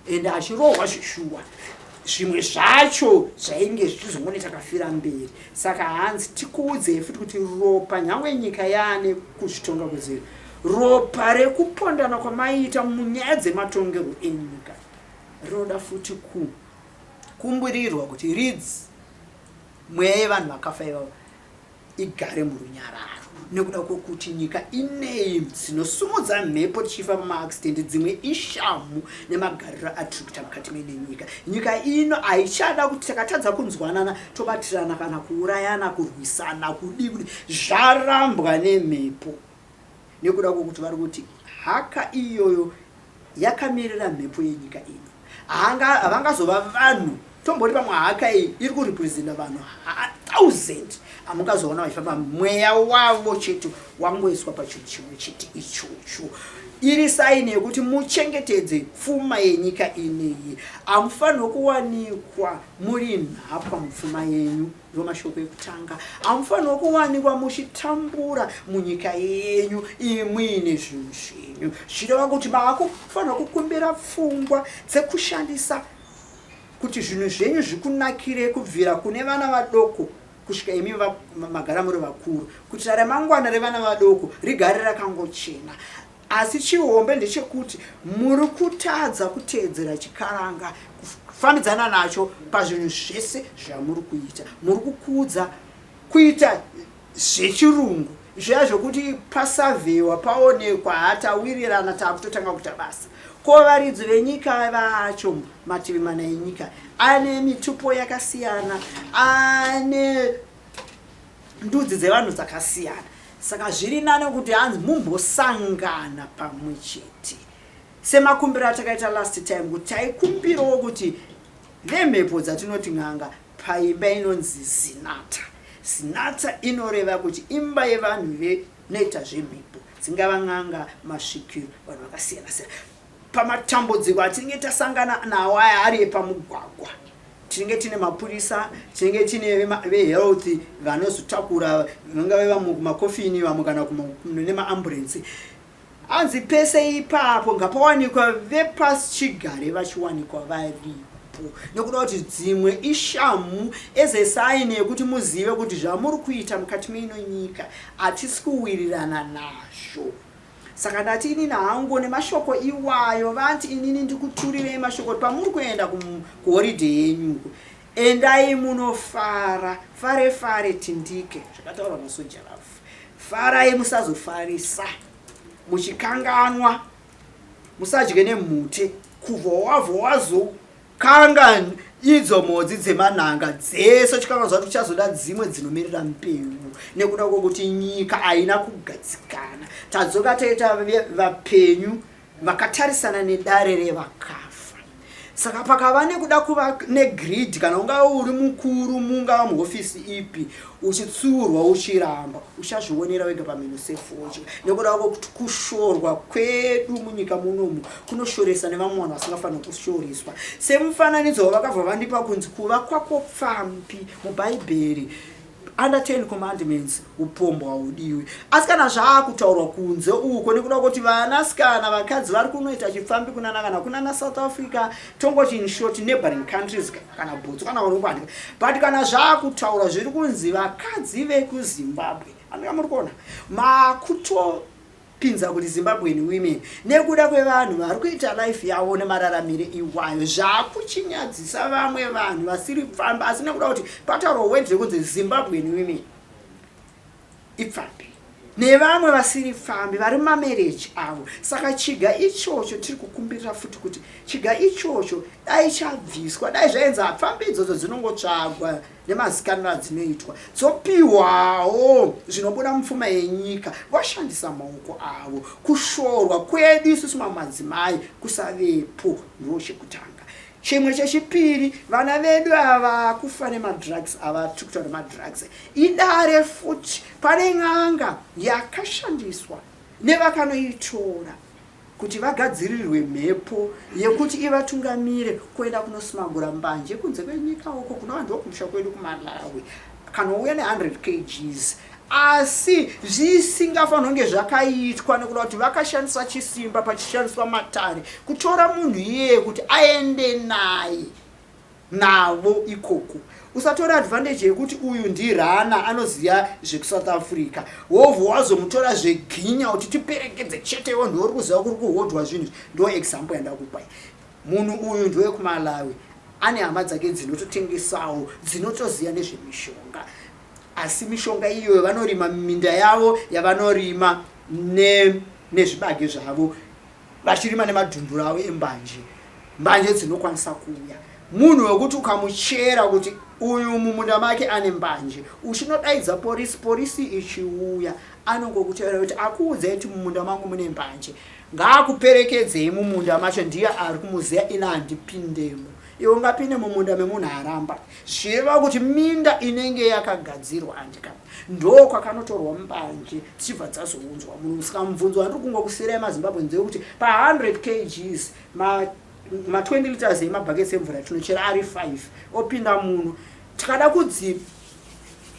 S1: ende achirohwa zvishuwa, zvimwe zvacho zvainge zvichizongone takafira mberi. Saka hanzi tikuudzei futi kuti ropa, nyangwe nyika yaane kuzvitonga kwezero, ropa rekupondana kwamaiita munyaya dzematongerwo enyika rinoda futi kukumburirwa kuti ridzi mweya yevanhu vakafa ivavo igare murunyararo, nekuda kwokuti nyika inei dzinosumudza mhepo tichifa pamaaccident, dzimwe ishamhu nemagariro atiri kuita mukati mene nyika. Nyika ino haichada kuti takatadza kunzwanana tobatirana kana kuurayana, kurwisana, kudii kudii, zvarambwa nemhepo nekuda kwokuti vari kuti haka iyoyo yakamirira mhepo yenyika ino. Havangazova vanhu tomboti pamwe haka iyi iri kurepresenta vanhu 1000, hamungazoona vachifamba, mweya wavo chete wangoiswa pachinhu chimwe chete ichocho. Iri saini yekuti muchengetedze pfuma yenyika ineyi. Hamufanirwi kuwanikwa muri nhapwa mupfuma yenyu. Ndo mashoko ekutanga. Hamufanirwi kuwanikwa muchitambura munyika yenyu imuine zvinhu zvenyu, zvichireva kuti maakufanira kukumbira pfungwa dzekushandisa kuti zvinhu zvenyu zvikunakire, kubvira kune vana vadoko kusvika imi magara muri vakuru, kuitira ramangwana revana vadoko rigare rakangochena. Asi chihombe ndechekuti muri kutadza kuteedzera chikaranga, kufambidzana nacho pazvinhu zvese zvamuri kuita. Muri kukudza kuita zvechirungu zviya zvokuti pasavhewa paonekwa hatawirirana takutotanga kuita basa. Ko varidzi venyika vacho, mativi mana enyika ane mitupo yakasiyana, ane ndudzi dzevanhu dzakasiyana, saka zviri nane kuti hanzi mumbosangana pamwe chete semakumbiro atakaita last time, kuti taikumbirawo kuti vemhepo dzatinoti n'anga paimba inonzi Zinata. Zinata inoreva kuti imba yevanhu venoita zvemhepo, dzingava n'anga, masvikiro, vanhu vakasiyana siyana. Pamatambudziko atinenge tasangana nawo aya ari epamugwagwa, tinenge tine mapurisa, tinenge tine vehealth vanozotakura, vangave vamwe kumakofini, vamwe kana nemaamburensi. Hanzi pese ipapo ngapawanikwa vepasichigare vachiwanikwa varipo, nekuda kuti dzimwe ishamhu as a sign yekuti muzive kuti zvamuri kuita mukati meino nyika hatisi kuwirirana nazvo. Saka ndati inini hangu nemashoko iwayo, vati inini ndikuturirei mashoko kuti pamuri kuenda kuholiday yenyu, endai munofara, fare fare tindike, zvakataurwa naSoja Love. Farai, musazofarisa muchikanganwa, musadye nemhute kubva wabva wazokanga idzo mhodzi dzemanhanga dzese, uchikanganwa kuti uchazoda dzimwe dzinomirira mbeu, nekuda kwokuti nyika haina kugadzikana. Tadzoka taita vapenyu vakatarisana nedare revakafa. Saka pakava nekuda kuva negrid, kana ungava uri mukuru mungava muhofisi ipi, uchitsiurwa uchiramba, uchazvionera wega pamhino sefodya, nekuda kwokuti kushorwa kwedu munyika munomu kunoshoresa nevamwe vanhu vasingafaniri kushoreswa. Semufananidzo wavakabva vandipa kunzi kuva kwako pfambi mubhaibheri. Under 10 Commandments, upombwe haudiwi. Asi kana zvaakutaurwa kunze uko nekuda kuti vanasikana, vakadzi vari kunoita chipfambi kunana kana kunana South Africa, tongoti in short neighboring countries kana Botswana vanokwandika, but kana zvaakutaurwa zviri kunzi vakadzi vekuZimbabwe, andika muri kuona makutopinza kuti Zimbabwean women, nekuda kwevanhu vari kuita life yavo nemararamire iwayo, zvakuchinyadzisa vamwe vanhu vasiri pfambi. Asi nekuda kuti pataurwa word rekunzi Zimbabwean women ipfambi, nevamwe vasiri pfambi vari mumamarriage avo. Saka chiga ichocho tiri kukumbirira futi kuti chiga ichocho dai chabviswa, dai zvaenzi hapfambi idzodzo dzinongotsvagwa nemazikaniro adzinoitwa, dzopiwawo zvinobuda mupfuma yenyika, voshandisa maoko avo. Kushorwa kwedu isusu mamadzimai kusavepo. Ndo chekutanga. Chimwe chechipiri, vana vedu ava kufa nemadrugs ava, tiri kutaura madrugs idare futi. Pane n'anga yakashandiswa nevakanoitora kuti vagadzirirwe mhepo yekuti ivatungamire kuenda kunosmagura mbanje kunze kwenyika uko kunova ndokumusha kwedu kuMalawi, kanouya ne100 kgs, asi zvisingafanira kunge zvakaitwa nekuda kuti vakashandisa chisimba, pachishandiswa matare kutora munhu iyeye kuti aende naye navo ikoko. Usatora advantage yekuti uyu ndirana anoziva zvekuSouth Africa, wobva wazomutora zveginya kuti tiperekedze chete, iwo ndouri kuziva kuri kuhodwa zvinhu. Ndo example yandakupai. Munhu uyu ndowekuMalawi, ane hama dzake dzinototengesawo, dzinotoziva nezvemishonga, asi mishonga iyoyo vanorima muminda yavo yavanorima nezvibage zvavo, vachirima nemadhunduru avo embanje. Mbanje dzinokwanisa kuuya. Munhu wekuti ukamuchera kuti uyu mumunda make ane mbanje, uchinodaidza porisi, porisi ichiuya anongokutaura kuti akuudzai kuti mumunda mangu mune mbanje, ngaakuperekedzei mumunda macho, ndiye ari kumuziva, ina handipindemo. Iwe ungapinde mumunda memunhu aramba? Zvireva kuti minda inenge yakagadzirwa, andika ndo kwakanotorwa mbanje dzichibva dzazounzwa munhu. Saka mubvunzo wandiri kungokusiyirai maZimbabwe ndeyekuti pa100 kgs, ma20 liters emabhaketsi emvura tinochera ari 5 opinda munhu, tikada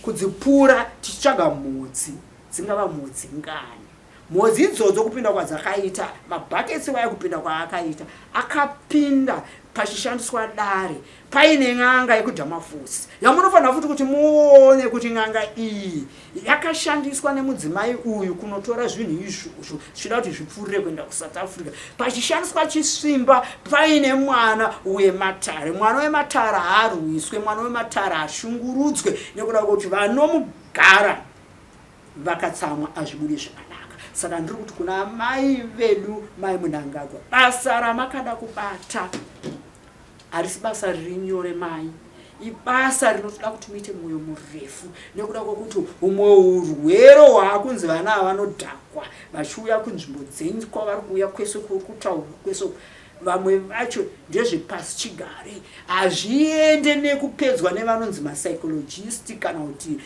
S1: kudzipura tichitsvaga mhodzi, dzingava mhodzi ngani mhodzi idzodzo kupinda kwadzakaita mabhaketsi waya, kupinda kwaakaita akapinda pachishandiswa dare, paine n'anga yekuDhamafusi yamunofanira futi kuti muone kuti n'anga iyi yakashandiswa nemudzimai uyu kunotora zvinhu izvozvo zvichida kuti zvipfuurire kuenda kuSouth Africa, pachishandiswa chisimba, paine mwana wematare. Mwana wematare haarwiswe, mwana wematare hashungurudzwe, nekuda kwekuti vanomugara vakatsamwa azvibudi zvakanaka. Saka ndiri kuti kuna mai vedu, Mai Munangagwa, basa ramakada kubata harisi basa riri nyore mai, ibasa rinotoda kuti muite mwoyo murefu, nekuda kwekuti umwe urwere hwaakunzi vana ava vanodhakwa vachiuya kunzvimbo dzenyu kwavari kuuya kwese kuri kutaurwa kwese, vamwe vacho ndezvepasi chigare, hazviende nekupedzwa nevanonzi mapsychologist kana kuti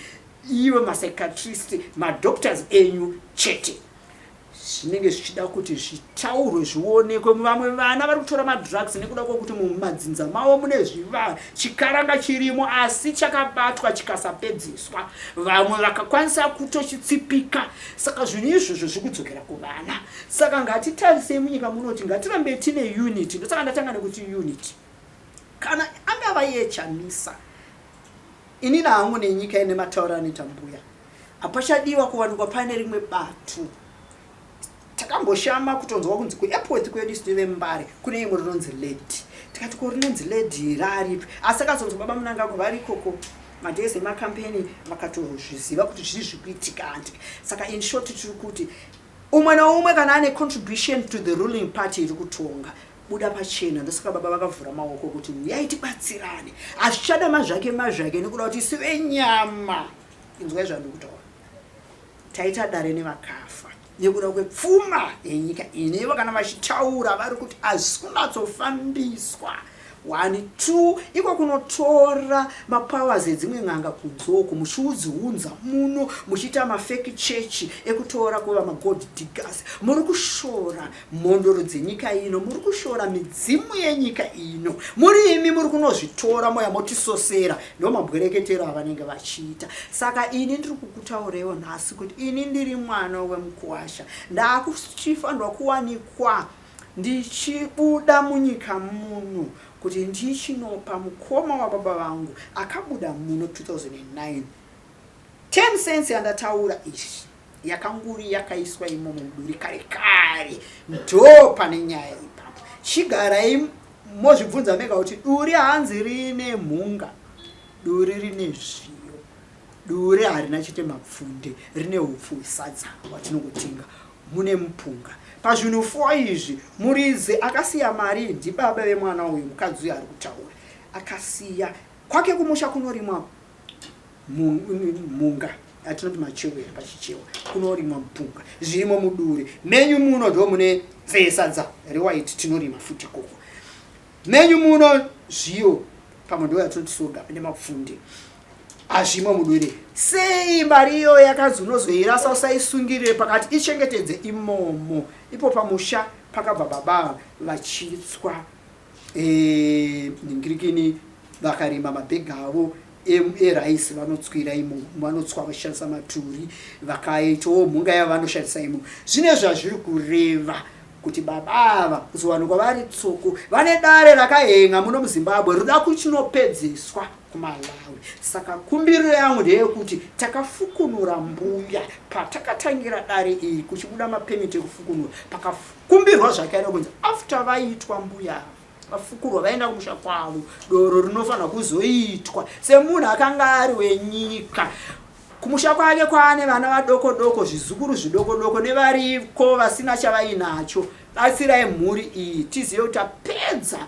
S1: iwe mapsychiatrist, madoctors enyu chete. Zvinenge zvichida kuti zvitaurwe, zvionekwe. Vamwe vana vari kutora madrugs nekuda kwokuti mumadzinza mavo mune zviva chikaranga chirimo, asi chakabatwa chikasapedziswa, vamwe vakakwanisa kutochitsipika. Saka zvinhu izvozvo zviri kudzokera kuvana. Saka ngatitarisei munyika munoti ngatirambe tine unity. Ndosaka ndatanga nekuti unity, kana angava yeChamisa, inini hangu nenyika ine matauro anoita mbuya, hapachadiwa kuwanikwa paine rimwe bato. Takamboshama kutonzwa kunzi kuAirport kwedu isu veMbare kune imwe rinonzi Lady. Tikati ko rinonzi Lady raripi? Asi akazonzwa baba Munangagwa vari ikoko madays emacampaign, vakatozviziva kuti zvii zviri kuitika, handi? Saka in short tiri kuti umwe neumwe kana ane contribution to the ruling party iri kutonga, buda pachena. Ndosaka baba vakavhura maoko kuti uyai tibatsirane, hazvichada mazvake mazvake, nekuda kuti isu venyama, inzwai zvandiri kutaura, taita dare nevakafa nekuda kwepfuma yenyika inevo. Kana vachitaura vari kuti hazvisi kunatsofambiswa. One, two, iko kunotora mapowers edzimwe n'anga kunze uku muchiudziunza muno muchiita mafake church ekutora kuva magold diggers. Muri kushora mhondoro dzenyika ino, muri kushora midzimu yenyika ino. Muri imi muri kunozvitora moya motisosera, ndo mabwereketero avanenge vachiita. Saka ini ndiri kukutaurewo nhasi kuti ini ndiri mwana wemukuwasha, ndakuchifanirwa kuwanikwa Ndichibuda munyika muno kuti ndichinopa mukoma wababa vangu akabuda muno 2009 10 cents yandataura izvi yakanguri yakaiswa imomo muduri kare kare ndo pane nyaya ipapo. Chigarai mozvibvunza mega kuti duri hanzi rine mhunga, duri rine zviyo, duri harina chete mapfunde, rine upfu hwesadza hwatinongotenga mune mupunga pazvinhu fo izvi. Muridzi akasiya mari ndibaba vemwana uyu, mukadzi uyu ari kutaura akasiya kwake kumusha kunorimwa mhunga atinoti machewera pachichewa, kunorimwa mupunga zvirimo muduri menyu muno ndo mune sadza rewhite tinorima futi ikoko menyu muno zviyo pamwe ndo yatinoti soga nemapfunde hazvimo muduri. Sei mari iyoyo yakanzi unozoirasa usaisungirire pakati, ichengetedze imomo ipo pamusha pakabva baba vachitswa ningirikini vakarima mabhegi avo eraisi vanotswira imo, vanotswa vachishandisa maturi, vakaitawo mhunga yavo vanoshandisa imo. Zvine zvazviri kureva kuti baba ava kuzowanikwa vari tsoko vane dare rakahenga muno muZimbabwe rinoda kuchinopedzeswa kuMalawi. Saka kumbiriro yangu ndeyekuti takafukunura mbuya patakatangira dare iri kuchibuda mapemiti ekufukunura, pakakumbirwa zvakare kunzi after vaitwa mbuya vafukurwa vaenda kumusha kwavo, doro rinofanira kuzoitwa semunhu akanga ari wenyika kumusha kwake kwaane vana vadoko doko, zvizukuru zvidoko doko nevariko vasina chavainacho. Batsirai mhuri iyi tizive kuti tapedza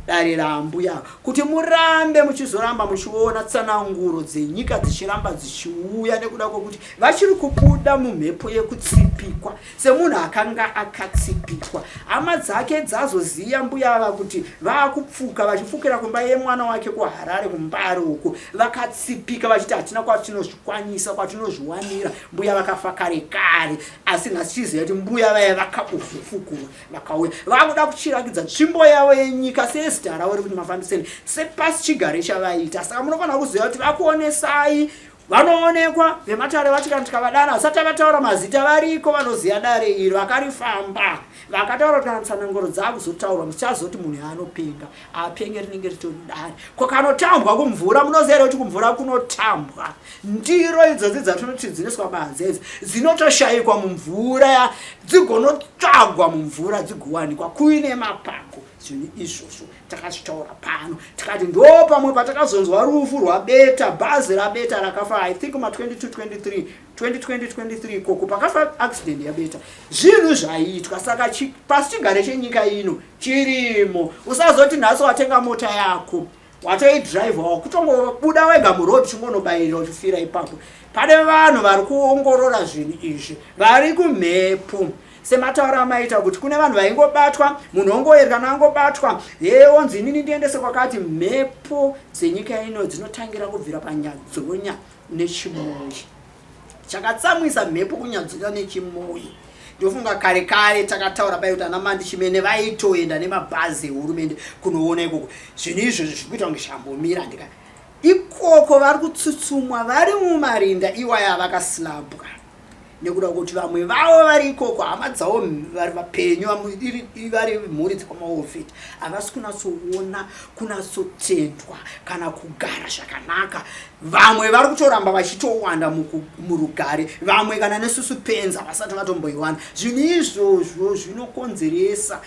S1: dare raambuya, kuti murambe muchizoramba muchiona tsananguro dzenyika dzichiramba dzichiuya nekuda kwekuti vachiri kubuda mumhepo yekutsipikwa semunhu akanga akatsipikwa. Hama dzake dzazoziya mbuya ava kuti vaakupfuka vachipfukira kumba yemwana wake kuHarare kuMbare uko, vakatsipika vachiti hatina kwatinozvikwanisa kwatinozviwanira. Mbuya vakafa kare kare, asi nhasi tichiziva kuti mbuya vaya vakabufufukurwa vakauya vakuda kuchirakidza tsvimbo yavo yenyika sezita ravo rekuti mafambiseni sepasi chigare chavaiita. Saka munofanira kuziva kuti vakuonesai vanoonekwa vematare vati kana tikavadana vasati vataura mazita variko vanoziva dare iri vakarifamba vakataura kuti kana tsananguro dzakuzotaurwa muchazoti munhu yaanopenga apenge rinenge ritori dare. Ko kanotambwa kumvura, munoziva here kuti kumvura kunotambwa ndiro idzodzi dzatinoti dzinoiswa panze idzi dzinotoshayikwa mumvura, dzigonotsvagwa mumvura dzigowanikwa kuine mapako. Zvinhu izvozvo takazvitaura pano tikati ndo pamwe patakazonzwa rufu rwaBeta, bhazi raBeta rakafa I think ma 22 23 2020 23 ikoko pakafa accident yaBeta. Zvinhu zvaiitwa. Saka pasi chigare chenyika ino chirimo. Usazoti nhasi watenga mota yako watoidhiraivha wakutongobuda wega muroad chingonobayirira uchifira ipapo. Pane vanhu vari kuongorora zvinhu izvi vari kumhepo, sematauro amaita kuti kune vanhu vaingobatwa, munhu ongoerekana angobatwa hee onzi inini ndiendese kwakati. Mhepo dzenyika ino dzinotangira kubvira paNyadzonya neChimoyi. Chakatsamwisa mhepo kuNyadzonya neChimoyi, ndofunga kare kare takataura pai kuti ana Mandi Chimene vaitoenda nemabhazi ehurumende kunoona ikoko. Zvinhu izvozvo zviri kuita kunge zvambomira ndika ikoko vari kutsutsumwa vari mumarinda iwaya vakaslabwa nekuda kwekuti vamwe vavo vari ikoko hama dzavo vari vapenyu, vari mhuri dzekwamaofeti havasi kunatsoona kunatsotendwa kana kugara zvakanaka. Vamwe vari kutoramba vachitowanda murugare, vamwe kana nesusupenzi havasati vatomboiwana. Zvinhu izvozvo zvinokonzeresa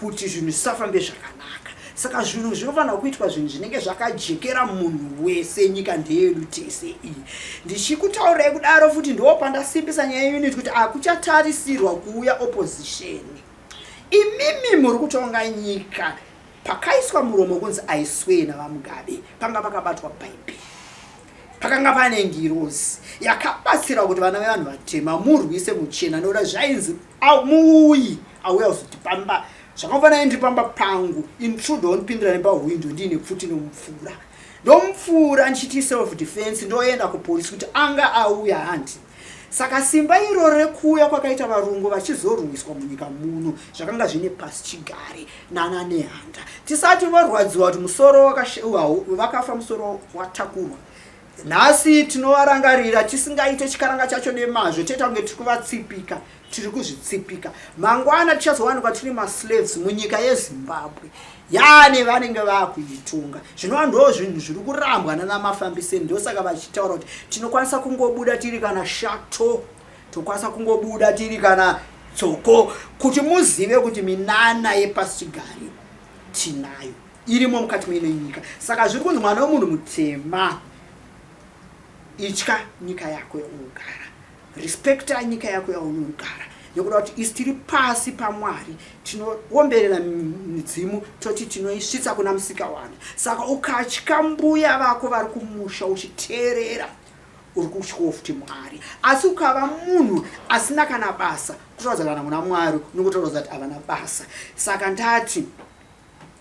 S1: kuti zvinhu zvisafambe zvakanaka. Saka zvinhu zvinofanira kuitwa zvinhu zvinenge zvakajekera munhu wese. Nyika ndeyedu tese iyi. Ndichikutaurirai kudaro futi ndo pandasimbisa nyaya yeunit kuti hakuchatarisirwa kuuya opposition. Imimi muri kutonga nyika. Pakaiswa muromo kunzi I swear naVaMugabe, panga pakabatwa Bhaibheri, pakanga pane ngirozi yakabatsira kuti vana vevanhu vatema murwise muchena, nekuda zvainzi muuyi auya kuzotipamba. Zvakafanana ndiri pamba pangu, intruder wondipindira nepahwindo ndiine pfuti nomupfura. Ndomupfura ndichiti self defense ndoenda kupolisi kuti anga auya hanti. Saka simba iroro rekuuya kwakaita varungu vachizorwiswa munyika muno zvakanga zvine pasi chigare nana Nehanda. Tisati varwadziwa kuti musoro vakafa musoro watakurwa. Nhasi tinovarangarira tisingaite chikaranga chacho nemazvo toita kunge tiri kuvatsipika tiri kuzvitsipika. Mangwana tichazowanikwa tiri maslaves munyika yeZimbabwe yaane vanenge vakuitonga zvinova ndo zvinhu zviri kurambwa nana mafambiseni ndosaka vachitaura kuti tinokwanisa kungobuda tiri kana shato tokwanisa kungobuda tiri kana tsoko kuti muzive kuti minana yepasichigare tinayo irimo mukati meino nyika saka zviri kunzi mwana wemunhu mutema itya nyika yako yaunogara Respecta nyika yako yaunogara nekuda kuti isu tiri pasi paMwari tinoomberera midzimu toti tinoisvitsa kuna Musikawana. Saka ukatya mbuya vako vari kumusha uchiteerera uri kutyawo futi Mwari. Asi ukava munhu asina kana basa kutoratidza kana kuna Mwari unongotoratidza kuti havana basa. Saka ndati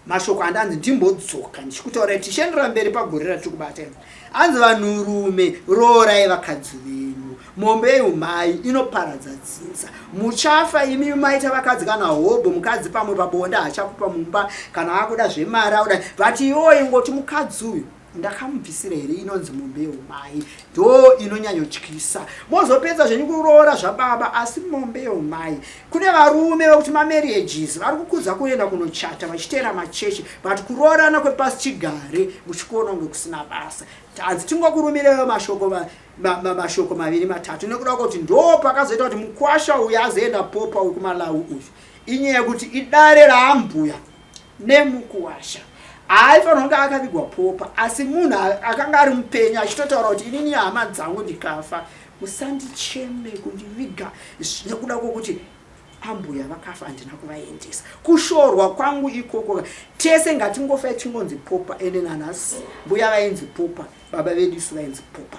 S1: mashoko andanzi ndimbodzoka ndichikutaurai tichiendera mberi pagore ratiri kubata iri anzi vanhurume roorai vakadzi venyu mombe yeumai inoparadza dzinza muchafa imi maita vakadzi kana hobho mukadzi pamwe pabonde hachakupa mumba kana akuda zvemari akuda but iwo ingoti mukadzi uyu ndakamubvisira here inonzi mombe yeumai ndo inonyanyotyisa mozopedza zvenyu kuroora zvababa asi mombe yeumai kune varume vekuti mamarriages vari kukudza kuenda kunochata vachiteera machechi but kuroorana kwepasi chigare muchikuona kunge kusina basa hanzi tingokurumireyo mashoko mashoko maviri matatu nekuda kwekuti ndo pakazoita kuti mukwasha uyu azoenda popa uyu kumalawi uyu inyaya yekuti idare raambuya nemukuwasha haaifanira kunge akavigwa popa asi munhu akanga ari mupenyu achitotaura kuti inini hama dzangu ndikafa musandicheme kundiviga nekuda kwokuti ambuya vakafa handina kuvaendesa kushorwa kwangu ikoko tese ngatingofai tingonzi popa ende nanhasi mbuya vainzi popa baba vedu isu vainzi popa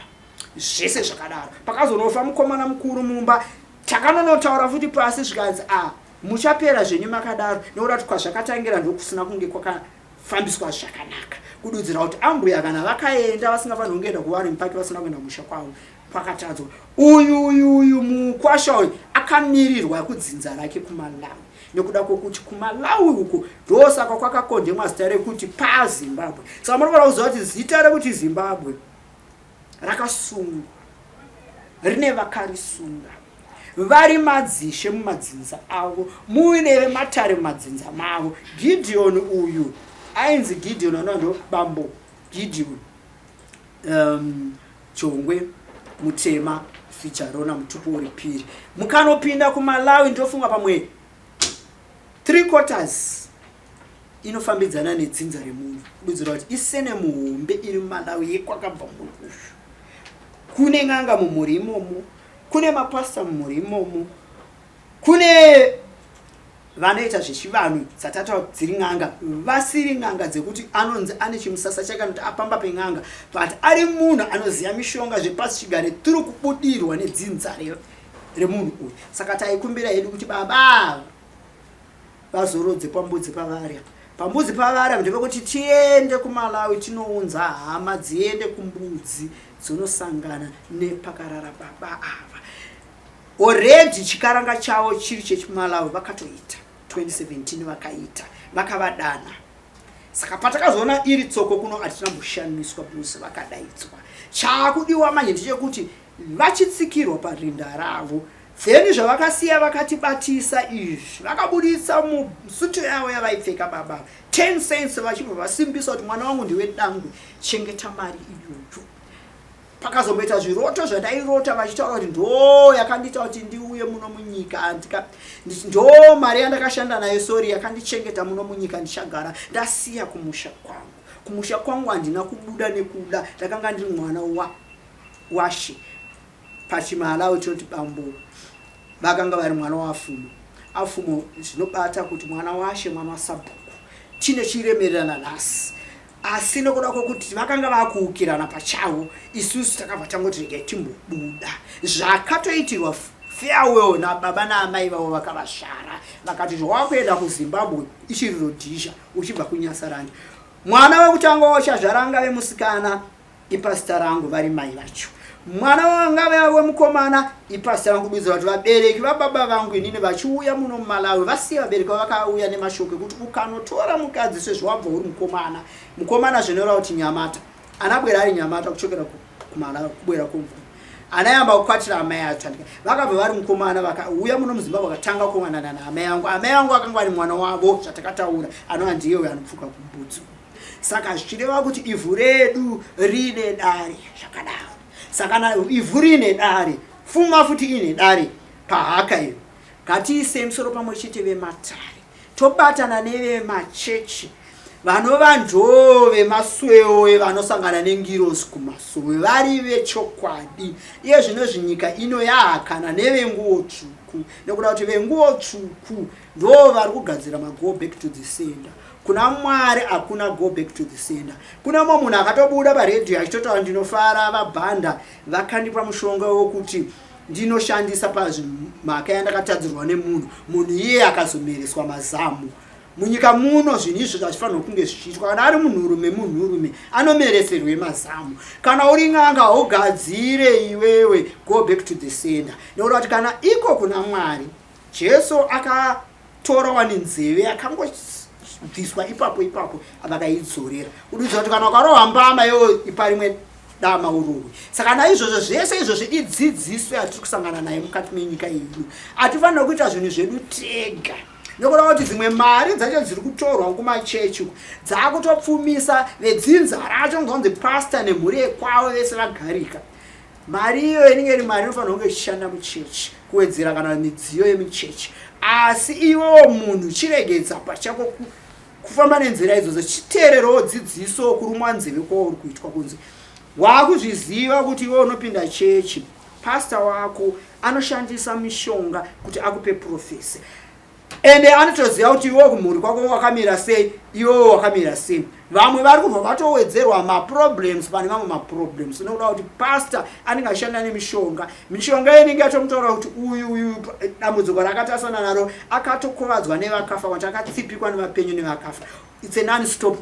S1: zvese zvakadaro pakazonofa mukomana mukuru mumba takanonotaura futi pasi zvikanzi a ah, Muchapera zvenyu makadaro nekuda kuti kwazvakatangira ndokusina kunge kwakafambiswa zvakanaka. Kududzira kuti ambuya kana vakaenda vasingafanirwi kungoenda kuWarren Park vasina kuenda kumusha kwavo kwakatadzwa. Uyu uyu uyu mukwasha uyu akamirirwa kudzinza rake kuMalawi nekuda kwokuti kuMalawi uku ndosaka kwakakondemwa zita rekuti paZimbabwe. Saka munofanira kuziva kuti zita rekuti Zimbabwe rakasungwa rine vakarisunga vari madzishe mumadzinza avo muine vematare mumadzinza mavo Gideon uyu ainzi Gideon anova ndo bambo Gideon um, Jongwe Mutema Fijarona mutupo uri piri mukanopinda kuMalawi ndofunga pamwe three quarters inofambidzana nedzinza remunhu kududzira kuti isene muhombe iri mumalawi yekwakabva munhu uyu kune n'anga mumhuri imomo kune mapasita mumhuri imomo kune vanoita zvechivanhu dzatataura dziri n'anga vasiri n'anga dzekuti anonzi ane chimusasa chake anoti apamba pen'anga but ari munhu anoziva mishonga zvepasi chigare tiri kubudirwa nedzinza remunhu uyu saka taikumbira hedu kuti baba vazorodze pambudzi pavari apa pambudzi pavari apa ndepekuti tiende kumalawi tinounza hama dziende kumbudzi dzonosangana nepakarara baba ava already chikaranga chavo chiri chechimalawi vakatoita 2017 vakaita vakavadana saka patakazoona iri tsoko kuno hatina kushamiswa because vakadaidzwa chaakudiwa manje ndechekuti vachitsikirwa parinda ravo Then zvavakasiya vakatibatisa izvi vakabuditsa musutu yavo yavaipfeka baba 10 cents vachibva vasimbisa kuti mwana wangu ndiwe dangwe chengeta mari iyoyo pakazomboita zviroto zvandairota vachitaura kuti ndo yakandiita kuti ndiuye muno munyika andika ndo mari yandakashanda nayo sori yakandichengeta muno munyika ndichagara ndasiya kumusha kwangu kumusha kwangu handina kubuda nekuda ndakanga ndiri mwana wa washe PachiMalawi tinoti bambo vakanga vari mwana waAfumo. Afumo zvinobata kuti mwana washe, mwana wasabhuku. Chine chiremerera nanhasi. Asi nokuda kwokuti vakanga vakuukirana pachavo, isusu takabva tangoti regai timbobuda. Zvakatoitirwa Farewell nababa naamai vavo vakavasvara vakati zvawakuenda kuZimbabwe ichiri Rhodesia uchibva kuNyasaland. Mwana wekutanga wachazvara angave musikana ipasita rangu vari mai vacho. Mwana wangave wemukomana ipasita rangu kududzira kuti vabereki vababa vangu inini vachiuya muno muMalawi vasiya vabereki vavo vakauya nemashoko ekuti ukanotora mukadzi sezvo wabva uri mukomana. Mukomana zvinoreva kuti nyamata. Anabwera ari nyamata kuchokera kuMalawi kubwera kumvura. Anayamba kukwatira amai acho vakabva vari mukomana vakauya muno muZimbabwe vakatanga kuwanana naamai vangu. Amai vangu vakanga vari mwana wavo zvatakataura anova ndiye uyo anopfuka kumbudzi. Saka zvichireva kuti ivhu redu rine dare zvakadaro. Saka na ivhu rine dare, pfuma futi ine dare pahaka iyo. Ngatiisei musoro pamwe chete vematare tobatana nevemachechi vanova ndoo vemasweoe vanosangana nengirozi kumasowe vari vechokwadi. Iye zvino zvinyika ino yahakana nevenguwo tsvuku nekuda kuti venguwo tsvuku ndoo vari kugadzira mago back to the sender. Kuna Mwari hakuna go back to the sender. Kune mumwe munhu akatobuda paredhiyo achitotaura ndinofara vaBhanda vakandipa mushonga wokuti ndinoshandisa pazvimhaka yandakatadzirwa nemunhu, munhu iye akazomereswa mazamu. Munyika muno zvinhu izvo hazvifanirwa kunge zvichiitwa. Kana ari munhurume, munhurume anomereserwe mazamu. Kana uri n'anga haugadzire iwewe go back to the sender. Nekuda kuti kana iko kuna Mwari Jesu akatora wani nzeve yakangobviswa ipapo ipapo vakaidzorera. Kududzira kuti kana ukarohwa mbama iwewe ipa rimwe dama urohwe. Saka naizvozvo zvese izvozvo idzidziso yatiri kusangana nayo mukati menyika yedu. Hatifanira kuita zvinhu zvedu tega. Nekuda kuti dzimwe mari dzacho dziri kutorwa kumachechi uku dzakutopfumisa vedzinza racho ngonzi pastor nemhuri yekwavo vese vagarika. Mari iyo inenge iri mari inofanirwa kunge ichishanda muchechi kuwedzera kana midziyo yemuchechi. Asi iwewo munhu chiregedza pachako kufamba nenzira idzodzo, chiteererowo dzidziso kurumwa nzeve kwauri kuitwa kunzi wakuzviziva kuti iwe unopinda chechi, pastor wako anoshandisa mishonga kuti akupe profesi ende anotoziva kuti iwewo kumhuri kwako wakamira sei, iwewo wakamira sei. Vamwe vari kubva vatowedzerwa maproblems pane mamwe maproblems nekuda kuti pastor anenge achishanda nemishonga. Mishonga inenge yatomutaura kuti uyu uyu dambudziko raakatasana naro akatokuvadzwa nevakafa, kuti akatsipikwa nevapenyu nevakafa. It's a non-stop.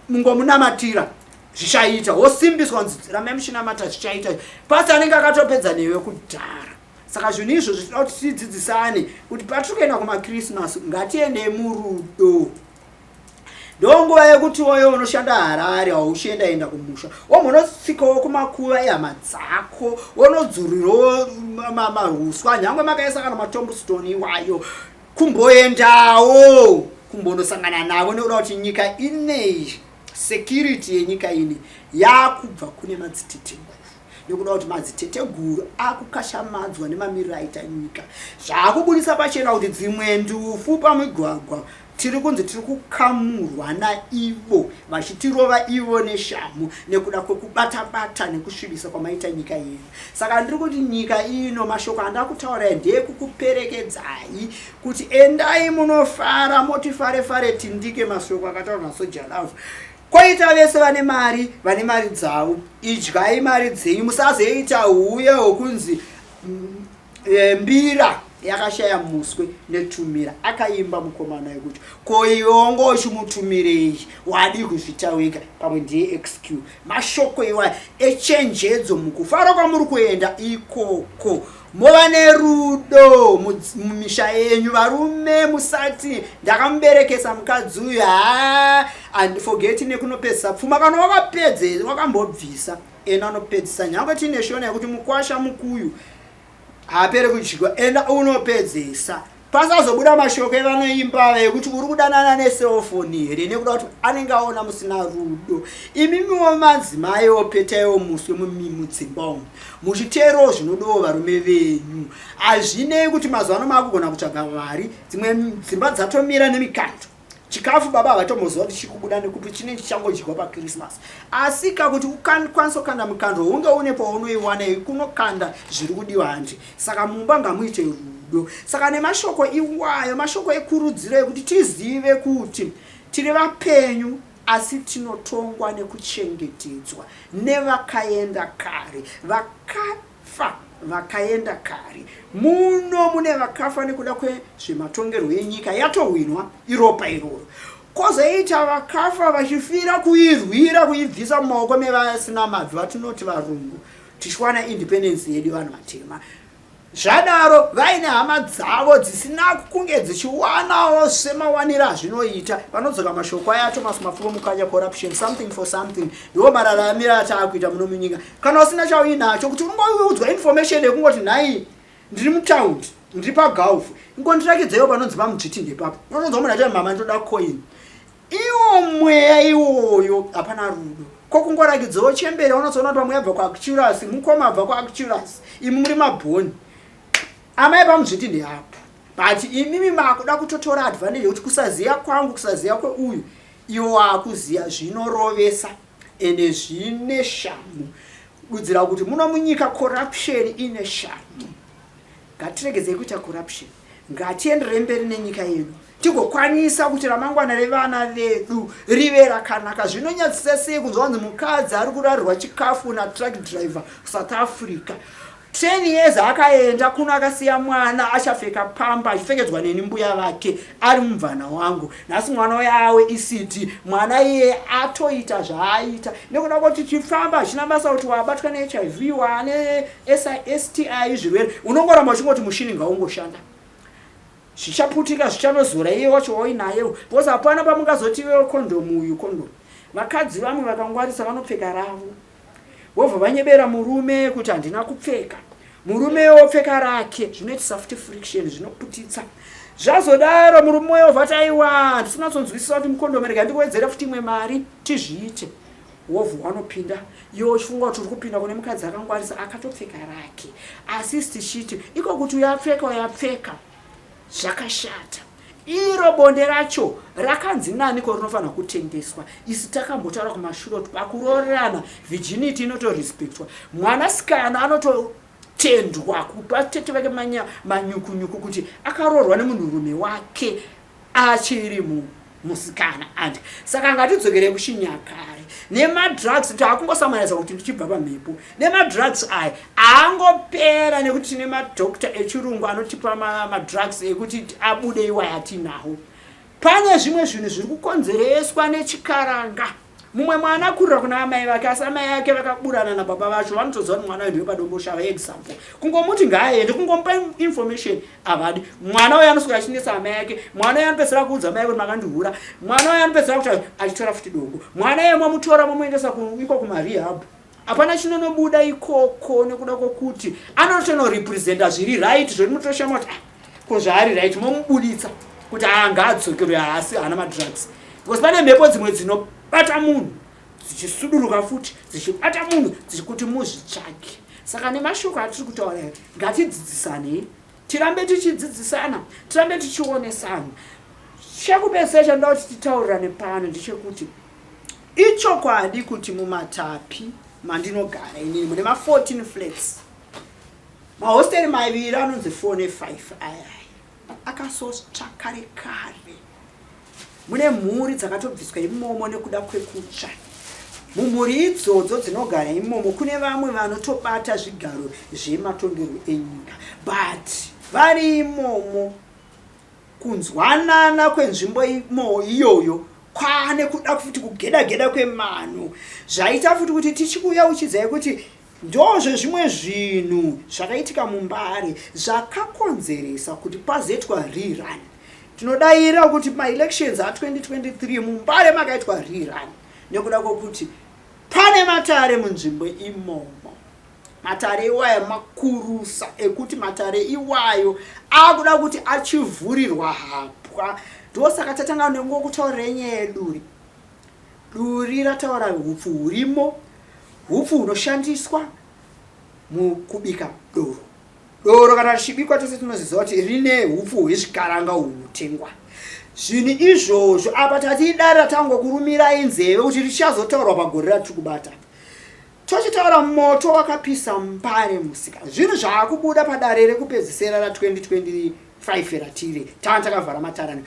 S1: Ingomunamatira zvichaita, wosimbiswa kunzi rambai muchinamata zvichaita. Pastor anenge akatopedza newe kudhara. Saka zvinhu izvo zvinoda kuti tidzidzisane kuti patiri kuenda kumaChristmas ngatiendei murudo. Ndonguva yekuti woyo unoshanda Harare hauchienda enda kumusha, wombonotsikawo kumakuva ehama dzako, wonodzurirawo mahuswa nyangwe makaisa kana matombstone iwayo, kumboendawo kumbonosangana navo nekuda kuti nyika inei security yenyika ine yakubva kune madziteteguru nekuda kuti madziteteguru akukashamadzwa nemamiriro aita nyika zvakubudisa pachena kuti dzimwe ndufu pamigwagwa tiri kunzi tiri kukamurwa naivo vachitirova ivo neshamhu nekuda kwekubata-bata nekusvibisa kwamaita nyika yedu. Saka ndiri kuti nyika ino mashoko andakutaurai ndeyekukuperekedzai kuti endai munofara moti fare fare tindike mashoko akataurwa naSoja Love. Koita vese vane mari vane mari dzavo, idyai mari dzenyu musazoita huye hwokunzi mbira yakashaya muswe netumira. Akaimba mukomana yekuti ko iwe wanga uchimutumirei wadii kuzvita wega, pamwe ndiye XQ. Mashoko iwaya echenjedzo mukufara kwamuri kuenda ikoko, mova nerudo mumisha yenyu. Varume musati ndakamuberekesa mukadzi uyu, haa and forget nekunopedzisa pfuma. Kana wakapedze wakambobvisa enda unopedzisa, nyangwe tiine shona yekuti mukwasha mukuyu haapere kudyiwa, enda unopedzisa. Pasazobuda mashoko evanoimba ekuti uri kudanana neselfoni here, nekuda kuti anenge aona musina rudo. Imimiwo madzimaiwo petaiwo muswe mudzimba umu muchiteerawo zvinodawo varume venyu. Hazvinei kuti mazuva ano maakugona kutsvaga mari, dzimwe dzimba dzatomira nemikando. Chikafu baba havatomboziva kuti chikubuda nekupi, chinenge chichangodyiwa paChristmas. Asi kakuti ukwanisa kukanda mukando hunge une paunoiwana kunokanda zviri kudiwa handi. Saka mumba ngamuite rudo. Saka nemashoko iwayo, mashoko ekurudziro ekuti tizive kuti tiri vapenyu asi tinotongwa nekuchengetedzwa nevakaenda kare, vakafa. vakaenda kare. Muno mune vakafa nekuda kwezvematongerwo enyika yatohwinwa iropa iroro. Kozoita vakafa vachifira kuirwira kuibvisa mumaoko mevasina mabvi vatinoti varungu tichiwana independence yedu vanhu vatema. Zvadaro vaine hama dzavo dzisina kunge dzichiwanawo semawaniro azvinoita. Panodzoka mashoko aya Thomas Mapfumo Mukanya corruption something for something ndiwo mararamiro ataakuita muno munyika. Kana usina chauinacho kuti ungoudzwa information yekungoti nhai ndiri mutaundi ndiri pagulf ingondirakidzaiwo panonzi pamudzviti ndepapo unotonzwa munhu achati mama ndoda coin iwo mweya iwoyo hapana rudo ko kungorakidzawo chembere unozoona kuti vamwe yabva kuacturus mukoma abva kuacturus imi muri mabhoni amai pamudzviti ndeapo but imimi makuda kutotora advantage yekuti kusaziva kwangu kusaziva kweuyu iwo waakuziva zvinorovesa ende zvine shamhu kududzira kuti muno munyika corruption ine shamhu ngatiregedzei kuita corruption ngatienderei mberi nenyika yedu tigokwanisa kuti ramangwana revana vedu rive rakanaka zvinonyadzisa sei kunzwa kunzi mukadzi ari kurarirwa chikafu natruck driver kusouth africa 10 years akaenda kuno akasiya mwana achapfeka pamba achipfekedzwa neni mbuya vake ari mumvana wangu nhasi mwana uya awe ecd mwana iye atoita zvaaita nekuda kwekuti chifamba hachina basa kuti wabatwa nehiv waane sti zvirwere unongoramba uchingoti mushini ngaungoshanda zvichaputika zvichanozora iye wacho wainaye because hapana pamungazoti iwewe kondomu uyu kondomu vakadzi vamwe vakangwarisa vanopfeka ravo vobva vanyebera murume kuti handina kupfeka murume wopfeka rake zvinoitisa futi friction zvinoputitsa zvazodaro murume uyo vati aiwa handisinatsonzwisisa kuti mukondomu rega ndikuwedzere futi imwe mari tizviite wovhu wanopinda iwe uchifunga kuti uri kupinda kune mukadzi akangwarisa akatopfeka rake asi tichiti iko kuti uyapfeka uyapfeka zvakashata iro bonde racho rakanzi nani ko rinofanira kutengeswa isi takambotaura kumashure kuti pakuroorerana virginity inotorespectwa mwanasikana anototendwa kupa tete vake manyukunyuku kuti akaroorwa nemunhurume wake achiri musikana and saka ngatidzokere kuchinyakare nemadrugs taakungosamanisa kuti ndichibva pamhepo nemadrugs aya aangopera nekuti tine madoctor echirungu anotipa madrugs ekuti abude iwaya atinawo pane zvimwe zvinhu zviri kukonzereswa nechikaranga mumwe mwana akurira kuna amai vake asi amai ake vakaburana nababa vacho vanotoziva kuti mwana uyu ndiwe padomboshava example kungomuti ngaaende kungomupa information havadi mwana uyo anoswera achinetsa amai ake mwana uyo anopedzisira kuudza amai kuti makandihura mwana uyo anopedzisira kuti achitora futi dombo mwana uyo mamutora mamuendesa iko kumarehab hapana chinonobuda ikoko nekuda kwokuti anotonorepresenta zviri right zvoti mutoshama kuti ah, ko zvaari right momubuditsa kuti haangaadzokerwe haasi haana madrugs because pane mhepo dzimwe dzinobata munhu dzichisuduruka futi dzichibata munhu dzichikuti muzvitsvake saka nemashoko atiri kutaura ngatidzidzisanei tirambe tichidzidzisana tirambe tichionesana chekupedzisira chandoda kuti titaurirane pano ndechekuti ichokwadi kuti mumatapi mandinogara inini mune ma14 flats mahosteri maviri anonzi 4 ne5 ayaya akasotsva kare kare Mune mhuri dzakatobviswa imomo nekuda kwekutsva. Mumhuri idzodzo dzinogara imomo kune vamwe vanotobata zvigaro zvematongerwo enyika but vari imomo kunzwanana kwenzvimbo imo iyoyo kwane kuda futi kugeda geda kwemano zvaita futi kuti tichikuyeuchidzai kuti Ndozvezvimwe zvinhu zvakaitika muMbare zvakakonzeresa kuti pazoitwa rerun. Tinodaira kuti maelections a2023 muMbare makaitwa rerun nekuda kwokuti pane matare munzvimbo imomo. Matare iwayo makurusa ekuti matare iwayo akuda kuti achivhurirwa hapwa. Ndosaka tatanga nengokutaurira nyaya yeduri. Duri rataura hupfu hurimo, hupfu hunoshandiswa mukubika doro. Doro kana richibikwa tose tinoziva kuti rine hupfu hwezvikaranga hunotengwa. Zvinhu izvozvo apa tati idare ratangokurumirai nzeve kuti richazotaurwa pagore ratiri kubata. Tochitaura moto wakapisa Mbare musika. Zvinhu zvaakubuda padare rekupedzisira ra 2025 ratiri tanga takavhara matarani.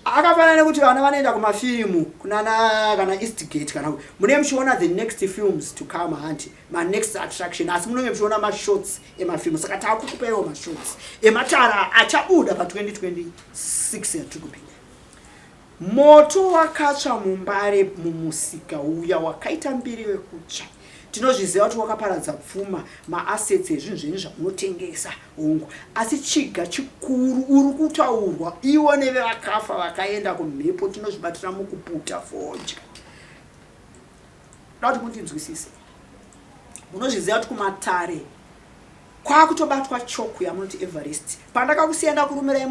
S1: Akafanana nekuti vana vanoenda kumafirimu kunana kana Eastgate kana mune muchiona the next films to come, hanti manext attraction, asi munenge muchiona mashots emafirimu. Saka taakukupaiwo mashots ematara achabuda pa2026 yatiri kupinda. Moto wakatsva muMbare mumusika uya wakaita mbiri wekutsva. Tinozviziva kuti wakaparadza pfuma, maassets ezvinhu zvenyu zvamunotengesa, hongu. Asi chiga chikuru uri kutaurwa iwo nevevakafa vakaenda kumhepo, tinozvibatira mukuputa fodya. Da kuti mundinzwisise. Munozviziva kuti kumatare kwakutobatwa choku yamunoti Everest. Pandakakusiya ndakurumirai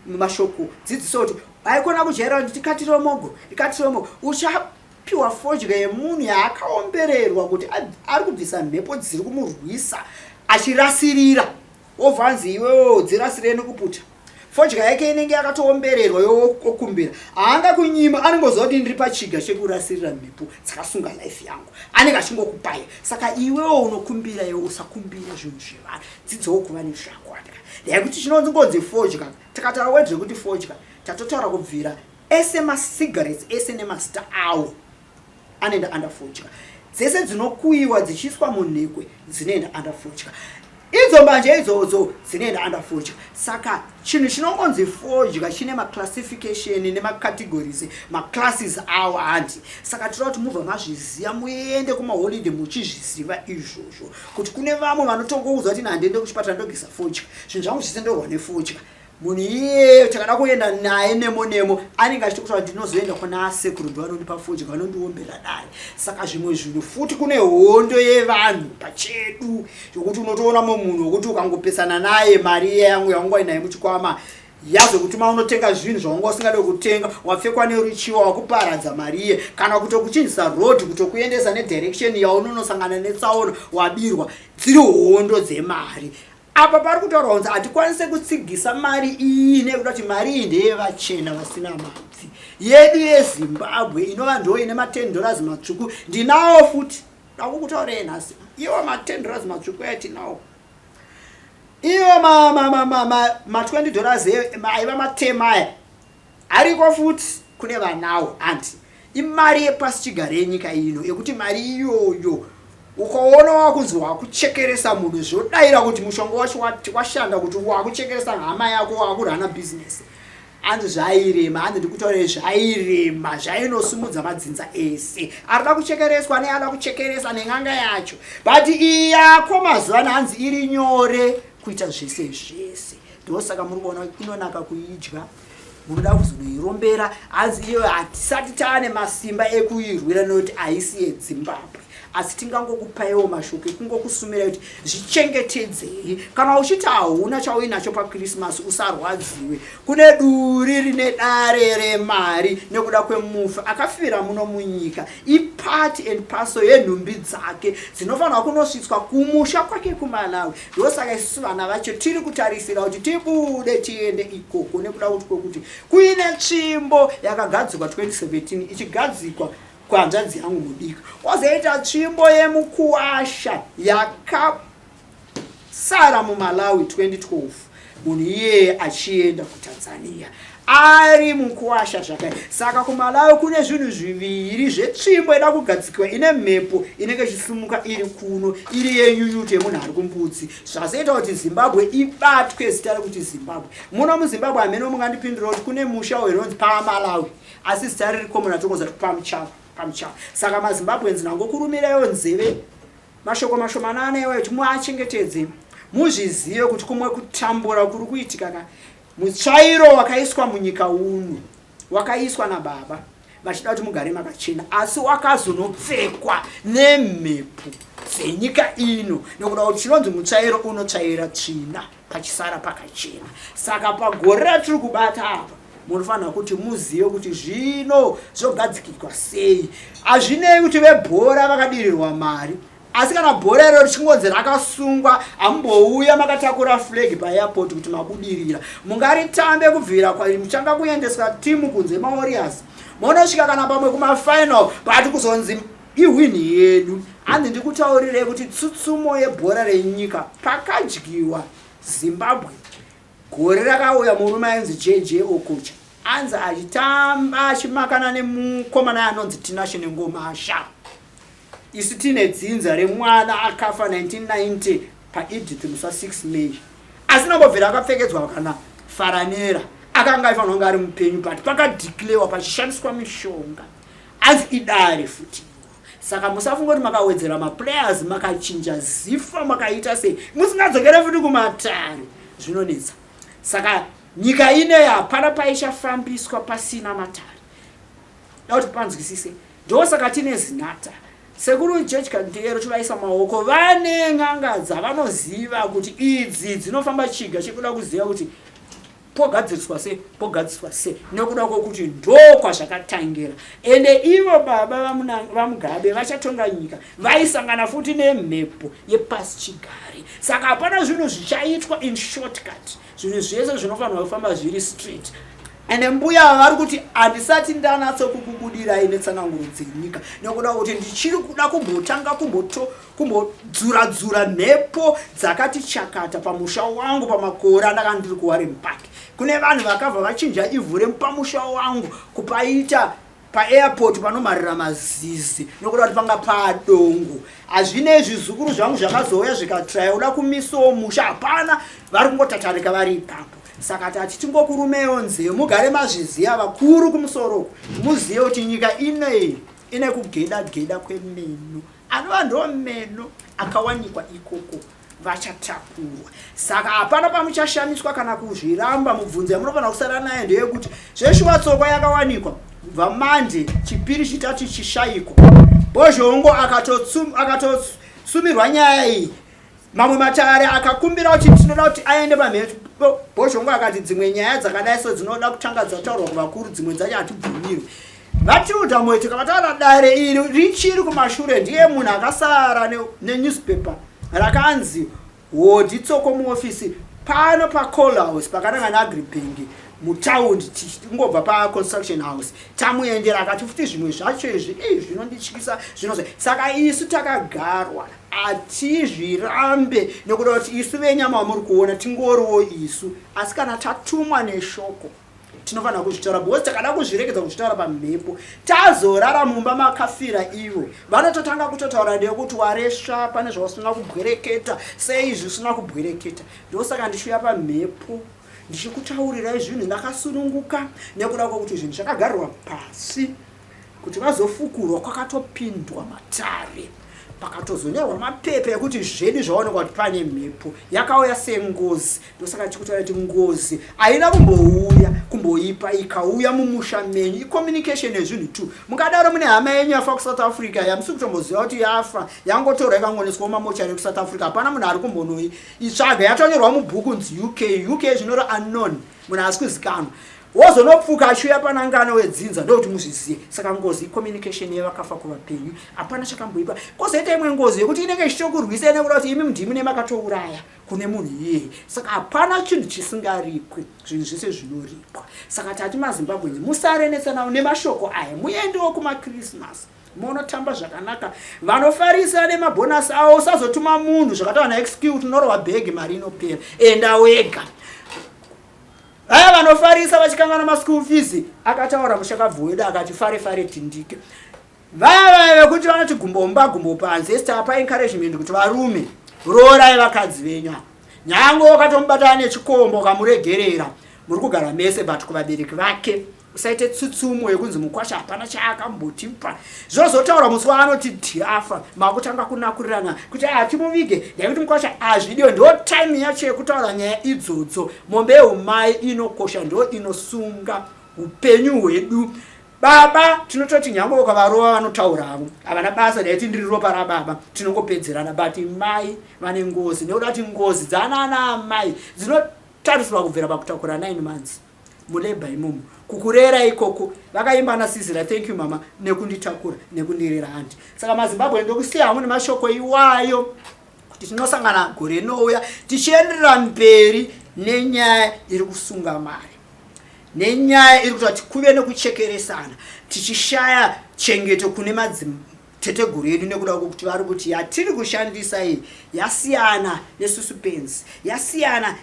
S1: mumashoko dzidziso kuti haikona kujaira kuti tikatire mogo, ikatire mogo. Uchapiwa fodya yemunhu yaakaombererwa kuti ari kubvisa mhepo dziri kumurwisa achirasirira, wobva anzi iwewo dzirasirei nekuputa. Fodya yake inenge yakatoombererwa, yokumbira haanga kunyima, anongoziva kuti ndiri pachiga chekurasirira mhepo dzakasunga life yangu, anenge achingokupai. Saka iwewo unokumbira, iwe usakumbira zvinhu zvevanhu, dzidzawo kuva nezvako. Ndayekuti chinonzi ngonzi fodya, tikataura word zvekuti fodya, tatotaura kubvira ese macigarettes ese nemazita awo anoenda under fodya. Dzese dzinokuyiwa dzichiiswa munhekwe dzinoenda under fodya. Idzo mbanje idzodzo dzinoenda under fodya. Saka chinhu chinongonzi fodya chine maclassification nemacategories, maclasses awo, hanti? Saka tinoda kuti mubva mazviziva, muende kumaholiday muchizviziva izvozvo, kuti kune vamwe vanotongoudzwa kuti handiende kuchipatara, ndogeza fodya, zvinhu zvangu zvese ndorwa nefodya. Munhu iyeyo takada kuenda naye nemo nemo, anenge achitokuta kuti ndinozoenda kuna asekuru, ndo vanondipa fodya, vanondiombera dare. Saka zvimwe zvinhu futi, kune hondo yevanhu pachedu yokuti unotoona mumwe munhu wekuti ukangopesana naye, mari yangu yaunga inaye muchikwama yazokutuma unotenga zvinhu zvaunga usingade kutenga, wapfekwa neruchiwa, wakuparadza mari iye, kana kutokuchinjisa road, kutokuendesa nedirection yaunonosangana netsaona, wabirwa. Dziri hondo dzemari. Apa pari kutaurwa kunzi hatikwanise kutsigisa mari iyi nekuda kuti mari iyi ndeyevachena vasina mabvi. Yedu yeZimbabwe inova ndo ine ma10 dollars matsvuku, ndinawo futi, dakukutaurei nhasi. Iwo ma10 dollars matsvuku yatinawo, iwo ma20 dollars aiva matema aya ariko futi kune vanawo, anti imari yepasi chigare yenyika ino, yekuti mari iyoyo ukaona wakunzi wakuchekeresa munhu, zvodayira kuti mushonga wacho washanda, kuti wakuchekeresa hama yako, wakurana bhizinesi. Hanzi zvairema, hanzi ndikutaurei, zvairema, zvainosimudza madzinza ese arida kuchekereswa neada kuchekeresa nen'anga yacho. But iyi yako mazuva ano, hanzi iri nyore kuita zvese zvese. Ndosaka muri kuona inonaka kuidya, munoda kuzonoirombera. Hanzi iyo hatisati taane masimba ekuirwira nekuti haisi yeZimbabwe, asi tingangokupaiwo mashoko ekungokusumirai kuti zvichengetedzei. Kana uchiti hauna chauinacho paKrisimasi, usarwadziwe. Kune duri rine dare remari nekuda kwemufi akafira muno munyika. Ipart and parcel yenhumbi dzake dzinofanirwa kunosvitswa kumusha kwake kuMalawi. Ndosaka isusu vana vacho tiri kutarisira kuti tibude tiende ikoko, nekuda kuti kwekuti kuine tsvimbo yakagadzikwa 2017, ichigadzikwa kuhanzvadzi yangu mudiki, kwozoita tsvimbo yemukuwasha yakasara muMalawi 2012, munhu iyeye achienda kuTanzania ari mukuwasha zvakai. Saka kuMalawi kune zvinhu zviviri zvetsvimbo ida kugadzikwa, ine mhepo inenge ichisumuka iri kuno, iri yenyunyuto yemunhu ari kumbudzi, zvazoita kuti Zimbabwe ibatwe zita rekuti Zimbabwe. Muno muZimbabwe, hameno mungandipindura kuti kune musha unonzi paMalawi, asi zita riri common atongoza kuti pamuchava, pamuchava. Saka maZimbabweans, nangokurumiraiwo nzeve mashoko mashomanana iwayo kuti muachengetedze, muzvizive kuti kumwe kutambura kuri kuitika ka, mutsvairo wakaiswa munyika uno wakaiswa nababa vachida kuti mugare makachena, asi wakazonopfekwa nemhepo dzenyika ino, nekuda kuti chinonzi mutsvairo unotsvaira tsvina, pachisara pakachena. Saka pagore ratiri kubata apa, munofanira kuti muzive kuti zvino zvogadzikirwa sei. Hazvinei kuti vebhora vakadirirwa mari, asi kana bhora iro richingonzi rakasungwa, hamumbouya makatakura flag paairport kuti mabudirira. Mungaritambe kubvira muchanga kuendeswa timu kunze, maWarriors monosvika kana pamwe kumafinal, but kuzonzi iwin yedu. Hanzi ndikutaurirei kuti tsutsumo yebhora renyika pakadyiwa Zimbabwe. Gore rakauya murume ainzi JJ Okocha anzi achitamba achimakana nemukomana anonzi Tinashe Nengomasha. Isu tine dzinza remwana akafa 1990 paEdith musi wa 6 May asina kumbobvira akapfekedzwa kana faranera akanga aifanirwa kunge ari mupenyu but pakadeclarewa pachishandiswa mishonga anzi idare futi. Saka musafunga kuti makawedzera maplayers makachinja zifa makaita sei musingadzokere futi kumatare zvinonetsa. Saka nyika ineyi hapana paichafambiswa pasina matare. Da kuti panzwisise. Ndosaka tine zinata. Sekuru George Kandiyero chivaisa maoko vane n'anga dzavanoziva kuti idzi dzinofamba chiga chekuda kuziva kuti pogadziriswa sei pogadziriswa sei nekuda kwokuti ndokwazvakatangira ende ivo baba vamugabe vachatonga nyika vaisangana futi nemhepo yepasi chigare saka hapana zvinhu zvichaitwa in shortcut zvinhu zvese zvinofanirwa kufamba zviri straight ende mbuya vari kuti handisati ndanatso kukubudirai netsananguro dzenyika nekuda kuti ndichiri kuda kumbotanga kumbodzura-dzura mhepo dzakati chakata pamusha wangu pamakore andaka ndiri kuWarren Park. Kune vanhu vakabva vachinja ivhu remupamusha wangu kupaita paairport panomharira mazizi nokuda kuti panga padongo. Hazvinei zvizukuru zvangu zvakazouya zvikatraya kuda kumisawo musha, hapana, vari kungotatarika vari ipapo. Saka tati tingokurumewo nzeve mugare mazviziva vakuru kumusoro uku, muzive kuti nyika inei ine kugeda geda kwemeno anova ndo meno akawanikwa ikoko vachatakurwa. Saka hapana pamuchashamiswa kana kuzviramba. Mubvunzo yamunofanira kusara nayo ndeyekuti zveshuwa tsokwa yakawanikwa kubva Mande, Chipiri, Chitatu ichishaikwa. Bhozhongo akatosumirwa nyaya iyi. Mamwe matare akakumbira kuti tinoda kuti aende pamhepo. Bhozhongo akati dzimwe nyaya dzakadai so dzinoda kutanga dzataurwa kuvakuru, dzimwe dzacho hatibvumirwi. VaTilda Moyo tikavataura dare iri richiri kumashure ndiye munhu akasara nenewspaper rakanzi hodhi tsoko muofisi pano pacall house pakananga neagribank mutaundi tichingobva paconstruction house tamuendera akati futi zvimwe zvacho izvi ii zvinondityisa zvinozo saka isu takagarwa hatizvirambe nekuda kuti isu venyama vamuri kuona tingoriwo isu asi kana tatumwa neshoko tinofanira kuzvitaura because takada kuzviregedza kuzvitaura pamhepo tazorara mumba makafira ivo vanototanga kutotaura ndeyekuti waresva pane zvausina kubwereketa sei zvisina kubwereketa ndosaka ndichiuya pamhepo ndichikutaurirai zvinhu ndakasununguka nekuda kwekuti zvinhu zvakagarirwa pasi kuti vazofukurwa kwakatopindwa matare pakatozonyorwa mapepa ekuti zvedu zvaonekwa kuti pane mhepo yakauya sengozi. Ndosaka tichikutaura kuti ngozi haina kumbouya kumboipa, ikauya mumusha menyu icommunication yezvinhu two. Mungadaro mune hama yenyu yafa kuSouth Africa yamusi kutomboziva kuti yafa, yangotorwa ikangoneswa mumamochari ekuSouth Africa, hapana munhu ari kumbonoitsvaga, yatonyorwa mubhuku kunzi UK, UK zvinora unknown, munhu haasi kuzikanwa. Wozonopfuka achiuya pana ngano wedzinza ndokuti muzvizive. Saka ngozi icommunication yevakafa kuvapenyu, hapana chakamboipa. Kozoita imwe ngozi yekuti inenge ichitokurwisa nekuda kuti imi ndimi nemakatouraya kune munhu iyeye. Saka hapana chinhu chisingaripwi, zvinhu zvese zvinoripwa. Saka tati maZimbabweans musare netsanawo nemashoko aya, muendewo kumaChristmas monotamba zvakanaka. Vanofarisa nemabhonasi avo, usazotuma munhu zvakataura naXQ kuti unorohwa bhegi mari inopera, enda wega. Vaya vanofarisa vachikanganwa maschool fees, akataura mushakabvu wedu akati fare fare tindike. Vaya vaya vekuti vanoti gumbo mumba gumbo panze, stapa encouragement kuti varume roorai vakadzi venyu ava. Nyange wakatomubata nechikombo ukamuregerera, muri kugara mese but kuvabereki vake usaite tsutsumo yekunzi mukwasha hapana chaakambotipa. Zvozotaura musi waanoti dhiafa, makutanga kunakurirana kuti hatimuvige ndaikuti mukwasha hazvidiwe. Ndo time yacho yekutaura nyaya idzodzo. Mombe yeumai inokosha, ndo inosunga upenyu hwedu. Baba tinototi nyange ukavarova vanotaura havo, havana basa ndaiti ndiri ropa rababa, tinongopedzerana. But mai vane ngozi, nekuda kuti ngozi dzaanana amai dzinotarisirwa kubvira pakutakura 9 months muleba imomo kukurera ikoko. Vakaimba nasizira thank you mama nekunditakura nekundirera handi. Saka maZimbabwe ndokusiya hangu nemashoko iwayo kuti tinosangana gore rinouya tichienderera mberi nenyaya iri kusunga mari, nenyaya iri kuita kuti kuve nekuchekeresana, tichishaya chengeto kune madziteteguru edu nekuda kwekuti vari kuti yatiri kushandisa iyi yasiyana nesusupenzi, yasiyana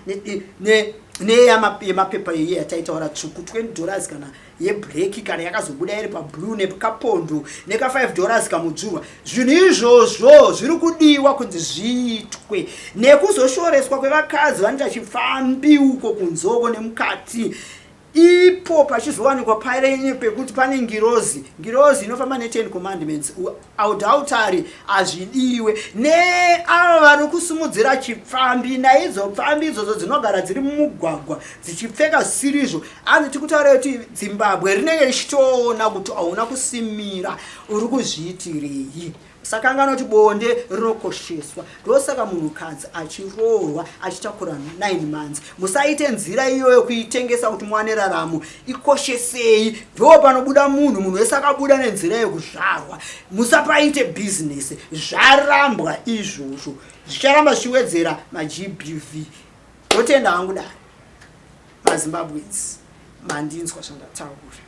S1: Neyemapepa iye yataitaura tsvuku, 20 dollars, kana yeblack, kana yakazobuda iri pablue, nekapondo neka 5 dollars kamudzurwa. Zvinhu izvozvo zviri kudiwa kunzi zviitwe nekuzoshoreswa kwevakadzi vanoita chifambi uko kunzoko nemukati ipo pachizowanikwa parenye pekuti pane ngirozi, ngirozi inofamba ne10 Commandments. Adultery hazvidiwe neavo vari kusumudzira chipfambi, naidzo pfambi idzodzo dzinogara dziri mumugwagwa dzichipfeka zisirizvo. Anzi tikutaura kuti Zimbabwe rinenge richitoona kuti hauna kusimira, uri kuzviitirei? Sakangana kuti bonde rinokosheswa, ndosaka munhukadzi achiroorwa achitakura 9 months. Musaite nzira iyoyo kuitengesa kuti muwane raramo. Ikoshesei, ndo panobuda munhu. Munhu wese akabuda nenzira yekuzvarwa, musapaite bhizinesi. Zvarambwa izvozvo, zvicharamba zvichiwedzera maGBV. Ndotenda hangu dare maZimbabweans, mandinzwa zvandataura.